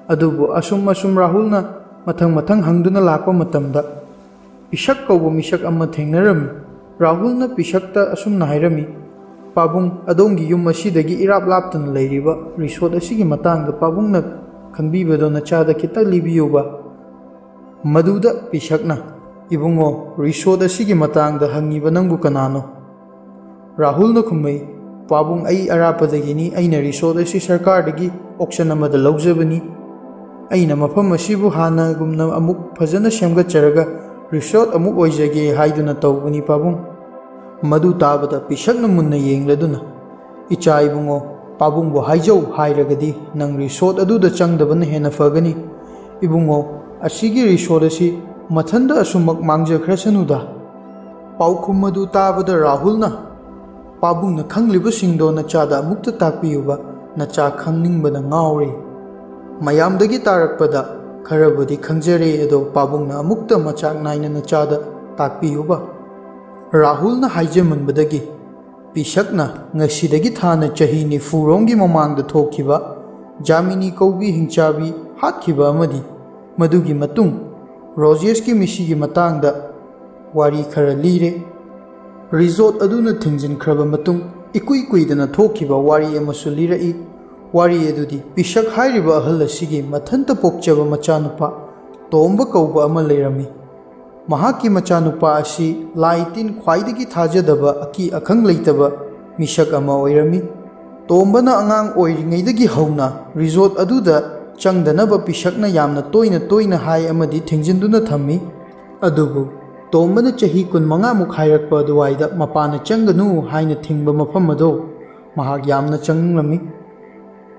ꯑꯗꯨꯕꯨ ꯑꯁꯨꯝ ꯑꯁꯨꯝ ꯔꯥꯍꯨꯜꯅ ꯃꯊꯪ ꯃꯊꯪ ꯍꯪꯗꯨꯅ ꯂꯥꯛꯄ ꯃꯇꯝꯗ ꯄꯤꯁꯛ ꯀꯧꯕ ꯃꯤꯁꯛ ꯑꯃ ꯊꯦꯡꯅꯔꯝꯃꯤ꯫ ꯔꯥꯍꯨꯜꯅ ꯄꯤꯁꯛꯇ ꯑꯁꯨꯝꯅ ꯍꯥꯏꯔꯝꯃꯤ, "ꯄꯥꯕꯨꯡ, ꯑꯗꯣꯝꯒꯤ ꯌꯨꯝ ꯑꯁꯤꯗꯒꯤ ꯏꯔꯥꯞ ꯂꯥꯞꯇꯅ ꯂꯩꯔꯤꯕ ꯔꯤꯁꯣꯔꯠ ꯑꯁꯤꯒꯤ ꯃꯇꯥꯡꯗ ꯄꯥꯕꯨꯡꯅ ꯈꯪꯕꯤꯕꯗꯣ ꯅꯆꯥꯗ ꯈꯤꯇ ꯂꯤꯕꯤꯌꯨꯕ"꯫ ꯃꯗꯨꯗ ꯄꯤꯁꯛꯅ, "ꯏꯕꯨꯡꯉꯣ, ꯔꯤꯁꯣꯔꯠ ꯑꯁꯤꯒꯤ ꯃꯇꯥꯡꯗ ꯍꯪꯉꯤꯕ ꯅꯪꯕꯨ ꯀꯅꯥꯅꯣ?" ꯔꯥꯍꯨꯜꯅ ꯈꯨꯝꯃꯩ, "ꯄꯥꯕꯨꯡ, ꯑꯩ ꯑꯔꯥꯞꯄꯗꯒꯤꯅꯤ꯫ ꯑꯩꯅ ꯔꯤꯁꯣꯔꯠ ꯑꯁꯤ ꯁꯔꯀꯥꯔꯗꯒꯤ ꯑꯣꯛꯁꯟ ꯑꯃꯗ ꯂꯧꯖꯕꯅꯤ꯫ ꯑꯩꯅ ꯃꯐꯝ ꯑꯁꯤꯕꯨ ꯍꯥꯟꯅꯒꯨꯝꯅ ꯑꯃꯨꯛ ꯐꯖꯅ ꯁꯦꯝꯒꯠꯆꯔꯒ ꯔꯤꯁꯣꯔꯠ ꯑꯃꯨꯛ ꯑꯣꯏꯖꯒꯦ ꯍꯥꯏꯗꯨꯅ ꯇꯧꯕꯅꯤ, ꯄꯥꯕꯨꯡ"꯫ ꯃꯗꯨ ꯇꯥꯕꯗ ꯄꯤꯁꯛꯅ ꯃꯨꯟꯅ ꯌꯦꯡꯂꯗꯨꯅ, "ꯏꯆꯥ ꯏꯕꯨꯡꯉꯣ, ꯄꯥꯕꯨꯡꯕꯨ ꯍꯥꯏꯖꯧ ꯍꯥꯏꯔꯒꯗꯤ ꯅꯪ ꯔꯤꯁꯣꯔꯠ ꯑꯗꯨꯗ ꯆꯪꯗꯕꯅ ꯍꯦꯟꯅ ꯐꯒꯅꯤ꯫ ꯏꯕꯨꯡꯉꯣ, ꯑꯁꯤꯒꯤ ꯔꯤꯁꯣꯔꯠ ꯑꯁꯤ ꯃꯊꯟꯇ ꯑꯁꯨꯝꯃꯛ ꯃꯥꯡꯖꯈ꯭ꯔꯁꯅꯨꯗ"꯫ ꯄꯥꯎꯈꯨꯝ ꯑꯗꯨ ꯇꯥꯕꯗ ꯔꯥꯍꯨꯜꯅ, "ꯄꯥꯕꯨꯡꯅ ꯈꯪꯂꯤꯕꯁꯤꯡꯗꯣ ꯅꯆꯥꯗ ꯑꯃꯨꯛꯇ ꯇꯥꯛꯄꯤꯌꯨꯕ, ꯅꯆꯥ ꯈꯪꯅꯤꯡꯕꯅ ꯉꯥꯎꯔꯦ꯫ ꯃꯌꯥꯝꯗꯒꯤ ꯇꯥꯔꯛꯄꯗ ꯈꯔꯕꯨꯗꯤ ꯈꯪꯖꯔꯦ, ꯑꯗꯣ ꯄꯥꯕꯨꯡꯅ ꯑꯃꯨꯛꯇ ꯃꯆꯥꯛ ꯅꯥꯏꯅ ꯅꯆꯥꯗ ꯇꯥꯛꯄꯤꯌꯨꯕ"꯫ ꯔꯥꯍꯨꯜꯅ ꯍꯥꯏꯖꯃꯟꯕꯗꯒꯤ ꯄꯤꯁꯛꯅ ꯉꯁꯤꯗꯒꯤ ꯊꯥꯅ ꯆꯍꯤ ꯅꯤꯐꯨꯔꯣꯝꯒꯤ ꯃꯃꯥꯡꯗ ꯊꯣꯛꯈꯤꯕ ꯖꯥꯃꯤꯅꯤ ꯀꯧꯕꯤ ꯍꯤꯡꯆꯥꯕꯤ ꯍꯥꯠꯈꯤꯕ ꯑꯃꯗꯤ ꯃꯗꯨꯒꯤ ꯃꯇꯨꯡ ꯔꯣꯖꯦꯁꯀꯤ ꯃꯤꯁꯤꯒꯤ ꯃꯇꯥꯡꯗ ꯋꯥꯔꯤ ꯈꯔ ꯂꯤꯔꯦ꯫ ꯔꯤꯁꯣꯔꯠ ꯑꯗꯨꯅ ꯊꯤꯡꯖꯤꯟꯈ꯭ꯔꯕ ꯃꯇꯨꯡ ꯏꯀꯨꯏ ꯀꯨꯏꯗꯅ ꯊꯣꯛꯈꯤꯕ ꯋꯥꯔꯤ ꯑꯃꯁꯨ ꯂꯤꯔꯛꯏ꯫ ꯋꯥꯔꯤ ꯑꯗꯨꯗꯤ ꯄꯤꯁꯛ ꯍꯥꯏꯔꯤꯕ ꯑꯍꯜ ꯑꯁꯤꯒꯤ ꯃꯊꯟꯇ ꯄꯣꯛꯆꯕ ꯃꯆꯥꯅꯨꯄꯥ ꯇꯣꯝꯕ ꯀꯧꯕ ꯑꯃ ꯂꯩꯔꯝꯃꯤ꯫ ꯃꯍꯥꯛꯀꯤ ꯃꯆꯥꯅꯨꯄꯥ ꯑꯁꯤ ꯂꯥꯏ ꯇꯤꯟ ꯈ꯭ꯋꯥꯏꯗꯒꯤ ꯊꯥꯖꯗꯕ, ꯑꯀꯤ ꯑꯈꯪ ꯂꯩꯇꯕ ꯃꯤꯁꯛ ꯑꯃ ꯑꯣꯏꯔꯝꯃꯤ꯫ ꯇꯣꯝꯕꯅ ꯑꯉꯥꯡ ꯑꯣꯏꯔꯤꯉꯩꯗꯒꯤ ꯍꯧꯅ ꯔꯤꯁꯣꯔꯠ ꯑꯗꯨꯗ ꯆꯪꯗꯅꯕ ꯄꯤꯁꯛꯅ ꯌꯥꯝꯅ ꯇꯣꯏꯅ ꯇꯣꯏꯅ ꯍꯥꯏ ꯑꯃꯗꯤ ꯊꯤꯡꯖꯤꯟꯗꯨꯅ ꯊꯝꯃꯤ꯫ ꯑꯗꯨꯕꯨ ꯇꯣꯝꯕꯅ ꯆꯍꯤ ꯀꯨꯟꯃꯉꯥꯃꯨꯛ ꯍꯥꯏꯔꯛꯄ ꯑꯗꯨꯋꯥꯏꯗ ꯃꯄꯥꯅ ꯆꯪꯒꯅꯨ ꯍꯥꯏꯅ ꯊꯤꯡꯕ ꯃꯐꯝ ꯑꯗꯨ ꯃꯍꯥꯛ ꯌꯥꯝꯅ ꯆꯪꯅꯤꯡꯂꯝꯃꯤ꯫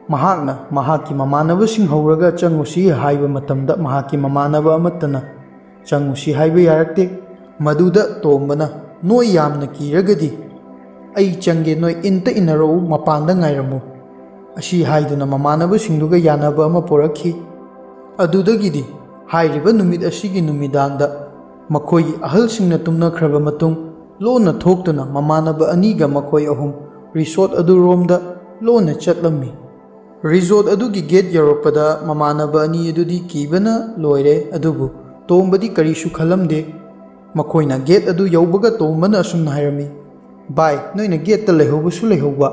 ꯃꯍꯥꯛꯅ ꯃꯍꯥꯛꯀꯤ ꯃꯃꯥꯟꯅꯕꯁꯤꯡ ꯍꯧꯔꯒ ꯆꯪꯉꯨꯁꯤ ꯍꯥꯏꯕ ꯃꯇꯝꯗ ꯃꯍꯥꯛꯀꯤ ꯃꯃꯥꯟꯅꯕ ꯑꯃꯠꯇꯅ ꯆꯪꯉꯨꯁꯤ ꯍꯥꯏꯕ ꯌꯥꯔꯛꯇꯦ꯫ ꯃꯗꯨꯗ ꯇꯣꯝꯕꯅ, "ꯅꯣꯏ ꯌꯥꯝꯅ ꯀꯤꯔꯒꯗꯤ ꯑꯩ ꯆꯪꯒꯦ, ꯅꯣꯏ ꯏꯟꯇ ꯏꯟꯅꯔꯛꯎ, ꯃꯄꯥꯟꯗ ꯉꯥꯏꯔꯝꯃꯨ" ꯑꯁꯤ ꯍꯥꯏꯗꯨꯅ ꯃꯃꯥꯟꯅꯕꯁꯤꯡꯗꯨꯒ ꯌꯥꯅꯕ ꯑꯃ ꯄꯨꯔꯛꯈꯤ꯫ ꯑꯗꯨꯗꯒꯤꯗꯤ ꯍꯥꯏꯔꯤꯕ ꯅꯨꯃꯤꯠ ꯑꯁꯤꯒꯤ ꯅꯨꯃꯤꯗꯥꯡꯗ ꯃꯈꯣꯏꯒꯤ ꯑꯍꯜꯁꯤꯡꯅ ꯇꯨꯝꯅꯈ꯭ꯔꯕ ꯃꯇꯨꯡ ꯂꯣꯟꯅ ꯊꯣꯛꯇꯨꯅ ꯃꯃꯥꯟꯅꯕ ꯑꯅꯤꯒ ꯃꯈꯣꯏ ꯑꯍꯨꯝ ꯔꯤꯁꯣꯔꯠ ꯑꯗꯨꯔꯣꯝꯗ ꯂꯣꯟꯅ ꯆꯠꯂꯝꯃꯤ꯫ ꯔꯤꯁꯣꯔꯠ ꯑꯗꯨꯒꯤ ꯒꯦꯠ ꯌꯧꯔꯛꯄꯗ ꯃꯃꯥꯟꯅꯕ ꯑꯅꯤ ꯑꯗꯨꯗꯤ ꯀꯤꯕꯅ ꯂꯣꯏꯔꯦ, ꯑꯗꯨꯕꯨ ꯇꯣꯝꯕꯗꯤ ꯀꯔꯤꯁꯨ ꯈꯜꯂꯝꯗꯦ꯫ ꯃꯈꯣꯏꯅ ꯒꯦꯠ ꯑꯗꯨ ꯌꯧꯕꯒ ꯇꯣꯝꯕꯅ ꯑꯁꯨꯝꯅ ꯍꯥꯏꯔꯝꯃꯤ, "ꯚꯥꯏ, ꯅꯣꯏꯅ ꯒꯦꯠꯇ ꯂꯩꯍꯧꯕꯁꯨ ꯂꯩꯍꯧꯕ,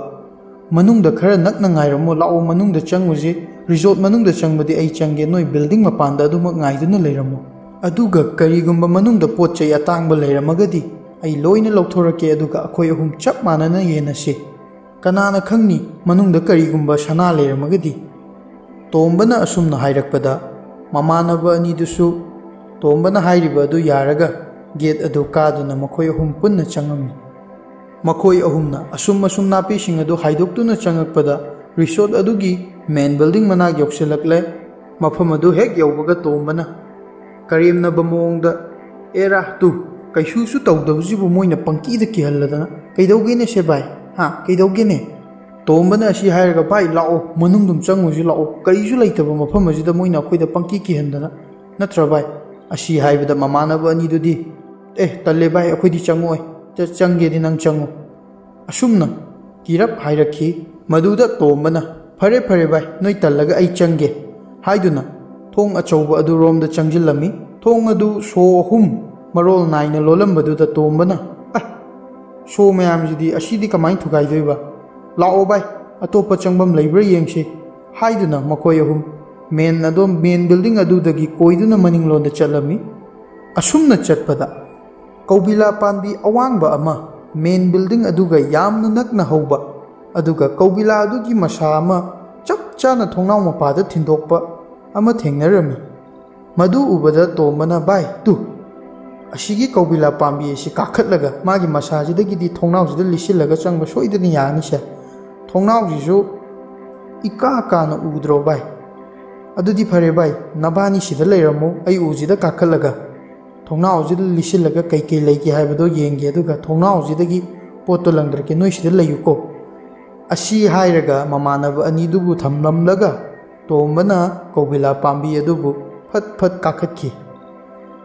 ꯃꯅꯨꯡꯗ ꯈꯔ ꯅꯛꯅ ꯉꯥꯏꯔꯝꯃꯣ, ꯂꯥꯛꯑꯣ, ꯃꯅꯨꯡꯗ ꯆꯪꯉꯨꯁꯦ꯫ ꯔꯤꯁꯣꯔꯠ ꯃꯅꯨꯡꯗ ꯆꯪꯕꯗꯤ ꯑꯩ ꯆꯪꯒꯦ, ꯅꯣꯏ ꯕꯤꯜꯗꯤꯡ ꯃꯄꯥꯟꯗ ꯑꯗꯨꯃꯛ ꯉꯥꯏꯗꯨꯅ ꯂꯩꯔꯝꯃꯣ꯫ ꯑꯗꯨꯒ ꯀꯔꯤꯒꯨꯝꯕ ꯃꯅꯨꯡꯗ ꯄꯣꯠ ꯆꯩ ꯑꯇꯥꯡꯕ ꯂꯩꯔꯝꯃꯒꯗꯤ ꯑꯩ ꯂꯣꯏꯅ ꯂꯧꯊꯣꯔꯛꯀꯦ, ꯑꯗꯨꯒ ꯑꯩꯈꯣꯏ ꯑꯍꯨꯝ ꯆꯞ ꯃꯥꯟꯅꯅ ꯌꯦꯟꯅꯁꯤ꯫ ꯀꯅꯥꯅ ꯈꯪꯅꯤ, ꯃꯅꯨꯡꯗ ꯀꯔꯤꯒꯨꯝꯕ ꯁꯅꯥ ꯂꯩꯔꯝꯃꯒꯗꯤ?" ꯇꯣꯝꯕꯅ ꯑꯁꯨꯝꯅ ꯍꯥꯏꯔꯛꯄꯗ, ꯃꯃꯥꯟꯅꯕ ꯑꯅꯤꯗꯨꯁꯨ ꯇꯣꯝꯕꯅ ꯍꯥꯏꯔꯤꯕ ꯑꯗꯨ ꯌꯥꯔꯒ ꯒꯦꯠ ꯑꯗꯨ ꯀꯥꯗꯨꯅ ꯃꯈꯣꯏ ꯑꯍꯨꯝ ꯄꯨꯟꯅ ꯆꯪꯉꯝꯃꯤ꯫ ꯃꯈꯣꯏ ꯑꯍꯨꯝꯅ ꯑꯁꯨꯝ ꯑꯁꯨꯝ ꯅꯥꯄꯤꯁꯤꯡ ꯑꯗꯨ ꯍꯥꯏꯗꯣꯛꯇꯨꯅ ꯆꯪꯉꯛꯄꯗ, ꯔꯤꯁꯣꯔꯠ ꯑꯗꯨꯒꯤ ꯃꯦꯟ ꯕꯤꯜꯗꯤꯡ ꯃꯅꯥꯛ ꯌꯧꯁꯤꯜꯂꯛꯂꯦ꯫ ꯃꯐꯝ ꯑꯗꯨ ꯍꯦꯛ ꯌꯧꯕꯒ ꯇꯣꯝꯕꯅ ꯀꯔꯦꯝꯅꯕ ꯃꯑꯣꯡꯗ, "ꯑꯦꯔꯥ ꯇꯨ, ꯀꯩꯁꯨꯁꯨ ꯇꯧꯗꯕꯁꯤꯕꯨ ꯃꯣꯏꯅ ꯄꯪꯀꯤꯗ ꯀꯤꯍꯜꯂꯗꯅ꯫ ꯀꯩꯗꯧꯒꯦꯅꯦ ꯁꯦ ꯚꯥꯏ? ꯍꯥ, ꯀꯩꯗꯧꯒꯦꯅꯦ?" ꯇꯣꯝꯕꯅ ꯑꯁꯤ ꯍꯥꯏꯔꯒ, "ꯚꯥꯏ, ꯂꯥꯛꯑꯣ, ꯃꯅꯨꯡꯗꯨꯝ ꯆꯪꯉꯨꯁꯤ ꯂꯥꯛꯑꯣ, ꯀꯔꯤꯁꯨ ꯂꯩꯇꯕ ꯃꯐꯝ ꯑꯁꯤꯗ ꯃꯣꯏꯅ ꯑꯩꯈꯣꯏꯗ ꯄꯪꯀꯤ ꯀꯤꯍꯟꯗꯅ, ꯅꯠꯇ꯭ꯔ ꯚꯥꯏ?" ꯑꯁꯤ ꯍꯥꯏꯕꯗ ꯃꯃꯥꯟꯅꯕ ꯑꯅꯤꯗꯨꯗꯤ, "ꯑꯦ, ꯇꯜꯂꯦ ꯚꯥꯏ, ꯑꯩꯈꯣꯏꯗꯤ ꯆꯪꯉꯛꯑꯣꯏ, ꯆ-, ꯆꯪꯒꯦꯗꯤ ꯅꯪ ꯆꯪꯉꯨ," ꯑꯁꯨꯝꯅ ꯀꯤꯔꯞ ꯍꯥꯏꯔꯛꯈꯤ꯫ ꯃꯗꯨꯗ ꯇꯣꯝꯕꯅ, "ꯐꯔꯦ, ꯐꯔꯦ ꯚꯥꯏ, ꯅꯣꯏ ꯇꯜꯂꯒ ꯑꯩ ꯆꯪꯒꯦ" ꯍꯥꯏꯗꯨꯅ ꯊꯣꯡ ꯑꯆꯧꯕ ꯑꯗꯨꯔꯣꯝꯗ ꯆꯪꯁꯤꯜꯂꯝꯃꯤ꯫ ꯊꯣꯡ ꯑꯗꯨ ꯁꯣ ꯑꯍꯨꯝ ꯃꯔꯣꯜ ꯅꯥꯏꯅ ꯂꯣꯜꯂꯝꯕꯗꯨꯗ ꯇꯣꯝꯕꯅ, "ꯑ, ꯁꯣ ꯃꯌꯥꯝꯁꯤꯗꯤ, ꯑꯁꯤꯗꯤ ꯀꯃꯥꯏꯅ ꯊꯨꯒꯥꯏꯗꯣꯏꯕ? ꯂꯥꯛꯑꯣ ꯚꯥꯏ, ꯑꯇꯣꯞꯄ ꯆꯪꯐꯝ ꯂꯩꯕ꯭ꯔꯥ ꯌꯦꯡꯁꯤ" ꯍꯥꯏꯗꯨꯅ ꯃꯈꯣꯏ ꯑꯍꯨꯝ ꯃꯦꯟ ꯑꯗꯣꯝ, ꯃꯦꯟ ꯕꯤꯜꯗꯤꯡ ꯑꯗꯨꯗꯒꯤ ꯀꯣꯏꯗꯨꯅ ꯃꯅꯤꯡꯂꯣꯝꯗ ꯆꯠꯂꯝꯃꯤ꯫ ꯑꯁꯨꯝꯅ ꯆꯠꯄꯗ ꯀꯧꯕꯤꯂꯥ ꯄꯥꯝꯕꯤ ꯑꯋꯥꯡꯕ ꯑꯃ, ꯃꯦꯟ ꯕꯤꯜꯗꯤꯡ ꯑꯗꯨꯒ ꯌꯥꯝꯅ ꯅꯛꯅ ꯍꯧꯕ, ꯑꯗꯨꯒ ꯀꯧꯕꯤꯂꯥ ꯑꯗꯨꯒꯤ ꯃꯁꯥ ꯑꯃ ꯆꯞ ꯆꯥꯅ ꯊꯣꯡꯅꯥꯎ ꯃꯄꯥꯗ ꯊꯤꯟꯗꯣꯛꯄ ꯑꯃ ꯊꯦꯡꯅꯔꯝꯃꯤ꯫ ꯃꯗꯨ ꯎꯕꯗ ꯇꯣꯝꯕꯅ, "ꯚꯥꯏ, ꯇꯨ, ꯑꯁꯤꯒꯤ ꯀꯧꯕꯤꯂꯥ ꯄꯥꯝꯕꯤ ꯑꯁꯤ ꯀꯥꯈꯠꯂꯒ ꯃꯥꯒꯤ ꯃꯁꯥꯁꯤꯗꯒꯤꯗꯤ ꯊꯣꯡꯅꯥꯎꯁꯤꯗ ꯂꯤꯁꯤꯜꯂꯒ ꯆꯪꯕ ꯁꯣꯏꯗꯅ ꯌꯥꯅꯤꯁꯦ꯫ ꯊꯣꯡꯅꯥꯎꯁꯤꯁꯨ ꯏꯀꯥ ꯀꯥꯅ ꯎꯗ꯭ꯔꯣ ꯚꯥꯏ? ꯑꯗꯨꯗꯤ ꯐꯔꯦ ꯚꯥꯏ, ꯅꯕꯥꯅꯤ ꯁꯤꯗ ꯂꯩꯔꯝꯃꯨ, ꯑꯩ ꯎꯁꯤꯗ ꯀꯥꯈꯠꯂꯒ ꯊꯣꯡꯅꯥꯎꯁꯤꯗ ꯂꯤꯁꯤꯜꯂꯒ ꯀꯩꯀꯩ ꯂꯩꯒꯦ ꯍꯥꯏꯕꯗꯣ ꯌꯦꯡꯒꯦ, ꯑꯗꯨꯒ ꯊꯣꯡꯅꯥꯎꯁꯤꯗꯒꯤ ꯄꯣꯠꯇꯣ ꯂꯪꯗ꯭ꯔꯛꯀꯦ, ꯅꯣꯏ ꯁꯤꯗ ꯂꯩꯌꯨꯀꯣ"꯫ ꯑꯁꯤ ꯍꯥꯏꯔꯒ ꯃꯃꯥꯟꯅꯕ ꯑꯅꯤꯗꯨꯕꯨ ꯊꯝꯂꯝꯂꯒ ꯇꯣꯝꯕꯅ ꯀꯧꯕꯤꯂꯥ ꯄꯥꯝꯕꯤ ꯑꯗꯨꯕꯨ ꯐꯠ ꯐꯠ ꯀꯥꯈꯠꯈꯤ꯫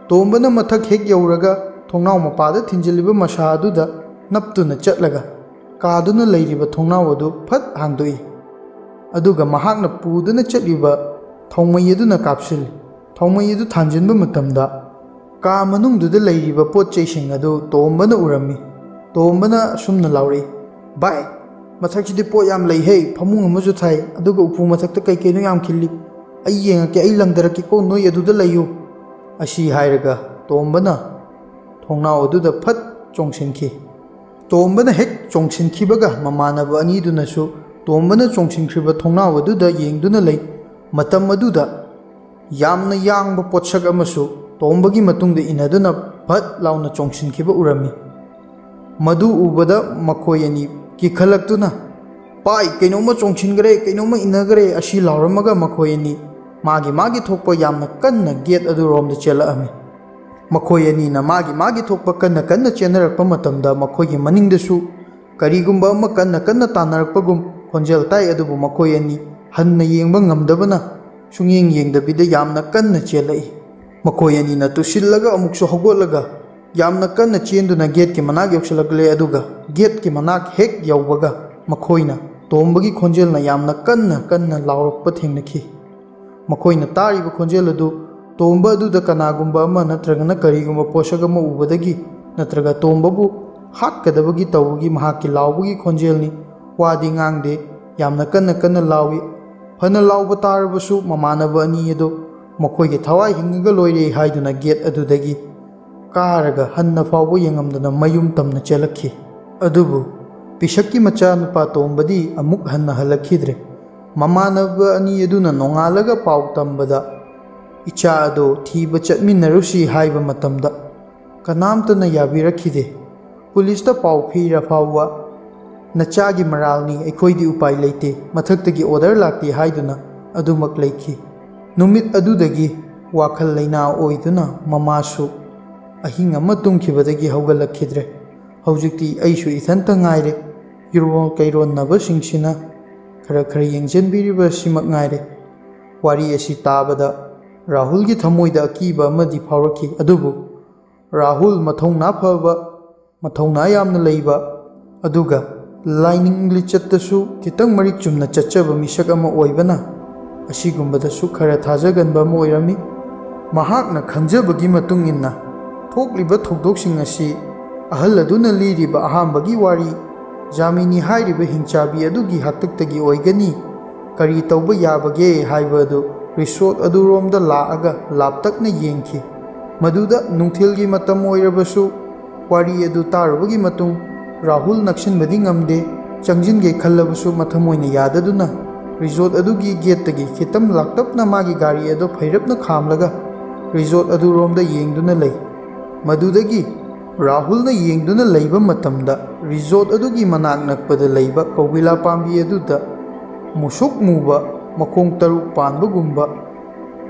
ꯇꯣꯝꯕꯅ ꯃꯊꯛ ꯍꯦꯛ ꯌꯧꯔꯒ ꯊꯣꯡꯅꯥꯎ ꯃꯄꯥꯗ ꯊꯤꯟꯖꯤꯜꯂꯤꯕ ꯃꯁꯥ ꯑꯗꯨꯗ ꯅꯞꯇꯨꯅ ꯆꯠꯂꯒ ꯀꯥꯗꯨꯅ ꯂꯩꯔꯤꯕ ꯊꯣꯡꯅꯥꯎ ꯑꯗꯨ ꯐꯠ ꯍꯥꯡꯗꯣꯛꯏ꯫ ꯑꯗꯨꯒ ꯃꯍꯥꯛꯅ ꯄꯨꯗꯨꯅ ꯆꯠꯂꯤꯕ ꯊꯥꯎꯃꯩ ꯑꯗꯨꯅ ꯀꯥꯞꯁꯤꯜꯂꯤ꯫ ꯊꯥꯎꯃꯩ ꯑꯗꯨ ꯊꯥꯟꯖꯤꯟꯕ ꯃꯇꯝꯗ ꯀꯥ ꯃꯅꯨꯡꯗꯨꯗ ꯂꯩꯔꯤꯕ ꯄꯣꯠ ꯆꯩꯁꯤꯡ ꯑꯗꯨ ꯇꯣꯝꯕꯅ ꯎꯔꯝꯃꯤ꯫ ꯇꯣꯝꯕꯅ ꯑꯁꯨꯝꯅ ꯂꯥꯎꯔꯛꯏ, "ꯚꯥꯏ, ꯃꯊꯛꯁꯤꯗꯤ ꯄꯣꯠ ꯌꯥꯝ ꯂꯩꯍꯦ, ꯐꯃꯨꯡ ꯑꯃꯁꯨ ꯊꯥꯏ, ꯑꯗꯨꯒ ꯎꯄꯨ ꯃꯊꯛꯇ ꯀꯩ ꯀꯩꯅꯣ ꯌꯥꯝ ꯈꯤꯜꯂꯤ꯫ ꯑꯩ ꯌꯦꯡꯉꯛꯀꯦ, ꯑꯩ ꯂꯪꯗꯔꯛꯀꯦꯀꯣ, ꯅꯣꯏ ꯑꯗꯨꯗ ꯂꯩꯌꯨ"꯫ ꯑꯁꯤ ꯍꯥꯏꯔꯒ ꯇꯣꯝꯕꯅ ꯊꯣꯡꯅꯥꯎ ꯑꯗꯨꯗ ꯐꯠ ꯆꯣꯡꯁꯤꯟꯈꯤ꯫ ꯇꯣꯝꯕꯅ ꯍꯦꯛ ꯆꯣꯡꯁꯤꯟꯈꯤꯕꯒ ꯃꯃꯥꯟꯅꯕ ꯑꯅꯤꯗꯨꯅꯁꯨ ꯇꯣꯝꯕꯅ ꯆꯣꯡꯁꯤꯟꯈ꯭ꯔꯤꯕ ꯊꯣꯡꯅꯥꯎ ꯑꯗꯨꯗ ꯌꯦꯡꯗꯨꯅ ꯂꯩ꯫ ꯃꯇꯝ ꯑꯗꯨꯗ ꯌꯥꯝꯅ ꯌꯥꯡꯕ ꯄꯣꯠꯁꯛ ꯑꯃꯁꯨ ꯇꯣꯝꯕꯒꯤ ꯃꯇꯨꯡꯗ ꯏꯟꯅꯗꯨꯅ ꯐꯠ ꯂꯥꯎꯅ ꯆꯣꯡꯁꯤꯟꯈꯤꯕ ꯎꯔꯝꯃꯤ꯫ ꯃꯗꯨ ꯎꯕꯗ ꯃꯈꯣꯏ ꯑꯅꯤ ꯀꯤꯈꯠꯂꯛꯇꯨꯅ, "ꯄꯥꯏ, ꯀꯩꯅꯣꯝꯃ ꯆꯣꯡꯁꯤꯟꯈ꯭ꯔꯦ, ꯀꯩꯅꯣꯝꯃ ꯏꯟꯅꯈ꯭ꯔꯦ!" ꯑꯁꯤ ꯂꯥꯎꯔꯝꯃꯒ ꯃꯈꯣꯏ ꯑꯅꯤ ꯃꯥꯒꯤ ꯃꯥꯒꯤ ꯊꯣꯛꯄ ꯌꯥꯝꯅ ꯀꯟꯅ ꯒꯦꯠ ꯑꯗꯨꯔꯣꯝꯗ ꯆꯦꯜꯂꯛꯑꯝꯃꯤ꯫ ꯃꯈꯣꯏ ꯑꯅꯤꯅ ꯃꯥꯒꯤ ꯃꯥꯒꯤ ꯊꯣꯛꯄ ꯀꯟꯅ ꯀꯟꯅ ꯆꯦꯟꯅꯔꯛꯄ ꯃꯇꯝꯗ ꯃꯈꯣꯏꯒꯤ ꯃꯅꯤꯡꯗꯁꯨ ꯀꯔꯤꯒꯨꯝꯕ ꯑꯃ ꯀꯟꯅ ꯀꯟꯅ ꯇꯥꯟꯅꯔꯛꯄꯒꯨꯝ ꯈꯣꯟꯖꯦꯜ ꯇꯥꯏ, ꯑꯗꯨꯕꯨ ꯃꯈꯣꯏ ꯑꯅꯤ ꯍꯟꯅ ꯌꯦꯡꯕ ꯉꯝꯗꯕꯅ ꯁꯨꯡꯌꯦꯡ ꯌꯦꯡꯗꯕꯤꯗ ꯌꯥꯝꯅ ꯀꯟꯅ ꯆꯦꯜꯂꯛꯏ꯫ ꯃꯈꯣꯏ ꯑꯅꯤꯅ ꯇꯨꯁꯤꯜꯂꯒ ꯑꯃꯨꯛꯁꯨ ꯍꯧꯒꯠꯂꯒ ꯌꯥꯝꯅ ꯀꯟꯅ ꯆꯦꯟꯗꯨꯅ ꯒꯦꯠꯀꯤ ꯃꯅꯥꯛ ꯌꯧꯁꯤꯜꯂꯛꯂꯦ, ꯑꯗꯨꯒ ꯒꯦꯠꯀꯤ ꯃꯅꯥꯛ ꯍꯦꯛ ꯌꯧꯕꯒ ꯃꯈꯣꯏꯅ ꯇꯣꯝꯕꯒꯤ ꯈꯣꯟꯖꯦꯜꯅ ꯌꯥꯝꯅ ꯀꯟꯅ ꯀꯟꯅ ꯂꯥꯎꯔꯛꯄ ꯊꯦꯡꯅꯈꯤ꯫ ꯃꯈꯣꯏꯅ ꯇꯥꯔꯤꯕ ꯈꯣꯟꯖꯦꯜ ꯑꯗꯨ ꯇꯣꯝꯕ ꯑꯗꯨꯗ ꯀꯅꯥꯒꯨꯝꯕ ꯑꯃ ꯅꯠꯇ꯭ꯔꯒꯅ ꯀꯔꯤꯒꯨꯝꯕ ꯄꯣꯠꯁꯛ ꯑꯃ ꯎꯕꯗꯒꯤ ꯅꯠꯇ꯭ꯔꯒ ꯇꯣꯝꯕꯕꯨ ꯍꯥꯠꯀꯗꯕꯒꯤ ꯇꯧꯕꯒꯤ ꯃꯍꯥꯛꯀꯤ ꯂꯥꯎꯕꯒꯤ ꯈꯣꯟꯖꯦꯜꯅꯤ꯫ ꯋꯥꯗꯤ ꯉꯥꯡꯗꯦ, ꯌꯥꯝꯅ ꯀꯟꯅ ꯀꯟꯅ ꯂꯥꯎꯏ꯫ ꯐꯅ ꯂꯥꯎꯕ ꯇꯥꯔꯕꯁꯨ ꯃꯃꯥꯟꯅꯕ ꯑꯅꯤ ꯑꯗꯨ ꯃꯈꯣꯏꯒꯤ ꯊꯋꯥꯏ ꯍꯤꯡꯉꯒ ꯂꯣꯏꯔꯦ ꯍꯥꯏꯗꯨꯅ ꯒꯦꯠ ꯑꯗꯨꯗꯒꯤ ꯀꯥꯔꯒ ꯍꯟꯅ ꯐꯥꯎꯕ ꯌꯦꯡꯉꯝꯗꯅ ꯃꯌꯨꯝ ꯇꯝꯅ ꯆꯦꯜꯂꯛꯈꯤ꯫ ꯑꯗꯨꯕꯨ ꯄꯤꯁꯛꯀꯤ ꯃꯆꯥꯅꯨꯄꯥ ꯇꯣꯝꯕꯗꯤ ꯑꯃꯨꯛ ꯍꯟꯅ ꯍꯜꯂꯛꯈꯤꯗ꯭ꯔꯦ꯫ ꯃꯃꯥꯟꯅꯕ ꯑꯅꯤ ꯑꯗꯨꯅ ꯅꯣꯡꯉꯥꯜꯂꯒ ꯄꯥꯎ ꯇꯝꯕꯗ, "ꯏꯆꯥ ꯑꯗꯣ ꯊꯤꯕ ꯆꯠꯃꯤꯟꯅꯔꯨꯁꯤ" ꯍꯥꯏꯕ ꯃꯇꯝꯗ ꯀꯅꯥꯝꯇꯅ ꯌꯥꯕꯤꯔꯛꯈꯤꯗꯦ꯫ ꯄꯨꯂꯤꯁꯇ ꯄꯥꯎ ꯄꯤꯔ ꯐꯥꯎꯕ, "ꯅꯆꯥꯒꯤ ꯃꯔꯥꯜꯅꯤ, ꯑꯩꯈꯣꯏꯗꯤ ꯎꯄꯥꯏ ꯂꯩꯇꯦ, ꯃꯊꯛꯇꯒꯤ ꯑꯣꯔꯗꯔ ꯂꯥꯛꯇꯦ" ꯍꯥꯏꯗꯨꯅ ꯑꯗꯨꯃꯛ ꯂꯩꯈꯤ꯫ ꯅꯨꯃꯤꯠ ꯑꯗꯨꯗꯒꯤ ꯋꯥꯈꯜ ꯂꯩꯅꯥ ꯑꯣꯏꯗꯨꯅ ꯃꯃꯥꯁꯨ ꯑꯍꯤꯡ ꯑꯃ ꯇꯨꯝꯈꯤꯕꯗꯒꯤ ꯍꯧꯒꯠꯂꯛꯈꯤꯗ꯭ꯔꯦ꯫ ꯍꯧꯖꯤꯛꯇꯤ ꯑꯩꯁꯨ ꯏꯊꯟꯇ ꯉꯥꯏꯔꯦ꯫ ꯌꯨꯔꯣꯜ ꯀꯩꯔꯣꯟꯅꯕꯁꯤꯡꯁꯤꯅ ꯈꯔ ꯈꯔ ꯌꯦꯡꯁꯤꯟꯕꯤꯔꯤꯕ ꯑꯁꯤꯃꯛ ꯉꯥꯏꯔꯦ꯫ ꯋꯥꯔꯤ ꯑꯁꯤ ꯇꯥꯕꯗ ꯔꯥꯍꯨꯜꯒꯤ ꯊꯃꯣꯏꯗ ꯑꯀꯤꯕ ꯑꯃꯗꯤ ꯐꯥꯎꯔꯛꯈꯤ, ꯑꯗꯨꯕꯨ ꯔꯥꯍꯨꯜ ꯃꯊꯧꯅꯥ ꯐꯕ, ꯃꯊꯧꯅꯥ ꯌꯥꯝꯅ ꯂꯩꯕ, ꯑꯗꯨꯒ ꯂꯥꯏꯅꯤꯡ ꯂꯤꯆꯠꯇꯁꯨ ꯈꯤꯇꯪ ꯃꯔꯤꯛ ꯆꯨꯝꯅ ꯆꯠꯆꯕ ꯃꯤꯁꯛ ꯑꯃ ꯑꯣꯏꯕꯅ ꯑꯁꯤꯒꯨꯝꯕꯗꯁꯨ ꯈꯔ ꯊꯥꯖꯒꯟꯕ ꯑꯃ ꯑꯣꯏꯔꯝꯃꯤ꯫ ꯃꯍꯥꯛꯅ ꯈꯟꯖꯕꯒꯤ ꯃꯇꯨꯡ ꯏꯟꯅ, ꯊꯣꯛꯂꯤꯕ ꯊꯧꯗꯣꯛꯁꯤꯡ ꯑꯁꯤ ꯑꯍꯜ ꯑꯗꯨꯅ ꯂꯤꯔꯤꯕ ꯑꯍꯥꯟꯕꯒꯤ ꯋꯥꯔꯤ, ꯖꯥꯃꯤꯅꯤ ꯍꯥꯏꯔꯤꯕ ꯍꯤꯡꯆꯥꯕꯤ ꯑꯗꯨꯒꯤ ꯍꯥꯛꯇꯛꯇꯒꯤ ꯑꯣꯏꯒꯅꯤ꯫ ꯀꯔꯤ ꯇꯧꯕ ꯌꯥꯕꯒꯦ ꯍꯥꯏꯕ ꯑꯗꯨ ꯔꯤꯁꯣꯔꯠ ꯑꯗꯨꯔꯣꯝꯗ ꯂꯥꯛꯑꯒ ꯂꯥꯞꯇꯛꯅ ꯌꯦꯡꯈꯤ꯫ ꯃꯗꯨꯗ ꯅꯨꯡꯊꯤꯜꯒꯤ ꯃꯇꯝ ꯑꯣꯏꯔꯕꯁꯨ, ꯋꯥꯔꯤ ꯑꯗꯨ ꯇꯥꯔꯨꯕꯒꯤ ꯃꯇꯨꯡ, ꯔꯥꯍꯨꯜ ꯅꯛꯁꯤꯟꯕꯗꯤ ꯉꯝꯗꯦ꯫ ꯆꯪꯁꯤꯟꯒꯦ ꯈꯜꯂꯕꯁꯨ ꯃꯊꯃꯣꯏꯅ ꯌꯥꯗꯗꯨꯅ, ꯔꯤꯁꯣꯔꯠ ꯑꯗꯨꯒꯤ ꯒꯦꯠꯇꯒꯤ ꯈꯤꯇꯪ ꯂꯥꯞꯇꯛꯅ ꯃꯥꯒꯤ ꯒꯥꯔꯤ ꯑꯗꯨ ꯐꯩꯔꯞꯅ ꯈꯥꯝꯂꯒ, ꯔꯤꯁꯣꯔꯠ ꯑꯗꯨꯔꯣꯝꯗ ꯌꯦꯡꯗꯨꯅ ꯂꯩ꯫ ꯃꯗꯨꯗꯒꯤ ꯔꯥꯍꯨꯜꯅ ꯌꯦꯡꯗꯨꯅ ꯂꯩꯕ ꯃꯇꯝꯗ, ꯔꯤꯁꯣꯔꯠ ꯑꯗꯨꯒꯤ ꯃꯅꯥꯛ ꯅꯛꯄꯗ ꯂꯩꯕ ꯀꯧꯕꯤꯂꯥ ꯄꯥꯝꯕꯤ ꯑꯗꯨꯗ ꯃꯨꯁꯨꯛ ꯃꯨꯕ, ꯃꯈꯣꯡ ꯇꯔꯨꯛ ꯄꯥꯟꯕꯒꯨꯝꯕ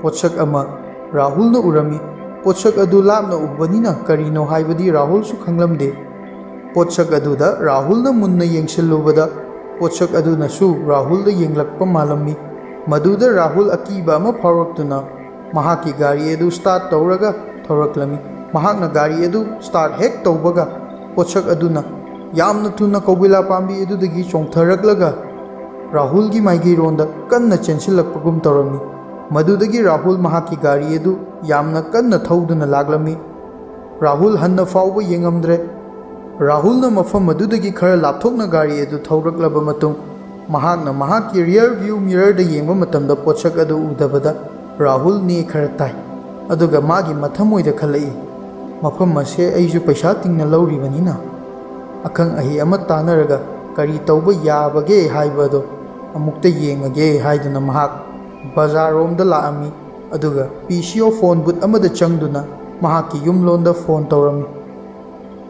ꯄꯣꯠꯁꯛ ꯑꯃ ꯔꯥꯍꯨꯜꯅ ꯎꯔꯝꯃꯤ꯫ ꯄꯣꯠꯁꯛ ꯑꯗꯨ ꯂꯥꯞꯅ ꯎꯕꯅꯤꯅ ꯀꯔꯤꯅꯣ ꯍꯥꯏꯕꯗꯤ ꯔꯥꯍꯨꯜꯁꯨ ꯈꯪꯂꯝꯗꯦ꯫ ꯄꯣꯠꯁꯛ ꯑꯗꯨꯗ ꯔꯥꯍꯨꯜꯅ ꯃꯨꯟꯅ ꯌꯦꯡꯁꯤꯜꯂꯨꯕꯗ, ꯄꯣꯠꯁꯛ ꯑꯗꯨꯅꯁꯨ ꯔꯥꯍꯨꯜꯗ ꯌꯦꯡꯂꯛꯄ ꯃꯥꯜꯂꯝꯃꯤ꯫ ꯃꯗꯨꯗ ꯔꯥꯍꯨꯜ ꯑꯀꯤꯕ ꯑꯃ ꯐꯥꯎꯔꯛꯇꯨꯅ ꯃꯍꯥꯛꯀꯤ ꯒꯥꯔꯤ ꯑꯗꯨ ꯁ꯭ꯇꯥꯔꯠ ꯇꯧꯔꯒ ꯊꯧꯔꯛꯂꯝꯃꯤ꯫ ꯃꯍꯥꯛꯅ ꯒꯥꯔꯤ ꯑꯗꯨ ꯁ꯭ꯇꯥꯔꯠ ꯍꯦꯛ ꯇꯧꯕꯒ, ꯄꯣꯠꯁꯛ ꯑꯗꯨꯅ ꯌꯥꯝꯅ ꯊꯨꯅ ꯀꯧꯕꯤꯂꯥ ꯄꯥꯝꯕꯤ ꯑꯗꯨꯗꯒꯤ ꯆꯣꯡꯊꯔꯛꯂꯒ ꯔꯥꯍꯨꯜꯒꯤ ꯃꯥꯏꯀꯩꯔꯣꯝꯗ ꯀꯟꯅ ꯆꯦꯟꯁꯤꯜꯂꯛꯄꯒꯨꯝ ꯇꯧꯔꯝꯃꯤ꯫ ꯃꯗꯨꯗꯒꯤ ꯔꯥꯍꯨꯜ ꯃꯍꯥꯛꯀꯤ ꯒꯥꯔꯤ ꯑꯗꯨ ꯌꯥꯝꯅ ꯀꯟꯅ ꯊꯧꯗꯨꯅ ꯂꯥꯛꯂꯝꯃꯤ꯫ ꯔꯥꯍꯨꯜ ꯍꯟꯅ ꯐꯥꯎꯕ ꯌꯦꯡꯉꯝꯗ꯭ꯔꯦ꯫ ꯔꯥꯍꯨꯜꯅ ꯃꯐꯝ ꯑꯗꯨꯗꯒꯤ ꯈꯔ ꯂꯥꯞꯊꯣꯛꯅ ꯒꯥꯔꯤ ꯑꯗꯨ ꯊꯧꯔꯛꯂꯕ ꯃꯇꯨꯡ, ꯃꯍꯥꯛꯅ ꯃꯍꯥꯛꯀꯤ rear view mirrorꯗ ꯌꯦꯡꯕ ꯃꯇꯝꯗ ꯄꯣꯠꯁꯛ ꯑꯗꯨ ꯎꯗꯕꯗ ꯔꯥꯍꯨꯜ ꯅꯦ ꯈꯔ ꯇꯥꯏ꯫ ꯑꯗꯨꯒ ꯃꯥꯒꯤ ꯃꯊꯃꯣꯏꯗ ꯈꯜꯂꯛꯏ, "ꯃꯐꯝ ꯑꯁꯦ ꯑꯩꯁꯨ ꯄꯩꯁꯥ ꯇꯤꯡꯅ ꯂꯧꯔꯤꯕꯅꯤꯅ, ꯑꯈꯪ ꯑꯍꯩ ꯑꯃ ꯇꯥꯟꯅꯔꯒ ꯀꯔꯤ ꯇꯧꯕ ꯌꯥꯕꯒꯦ ꯍꯥꯏꯕ ꯑꯗꯨ ꯑꯃꯨꯛꯇ ꯌꯦꯡꯉꯒꯦ" ꯍꯥꯏꯗꯨꯅ ꯃꯍꯥꯛ ꯕꯖꯥꯔꯔꯣꯝꯗ ꯂꯥꯛꯑꯝꯃꯤ꯫ ꯑꯗꯨꯒ P C O phone booth ꯑꯃꯗ ꯆꯪꯗꯨꯅ ꯃꯍꯥꯛꯀꯤ ꯌꯨꯝꯂꯣꯟꯗ ꯐꯣꯟ ꯇꯧꯔꯝꯃꯤ꯫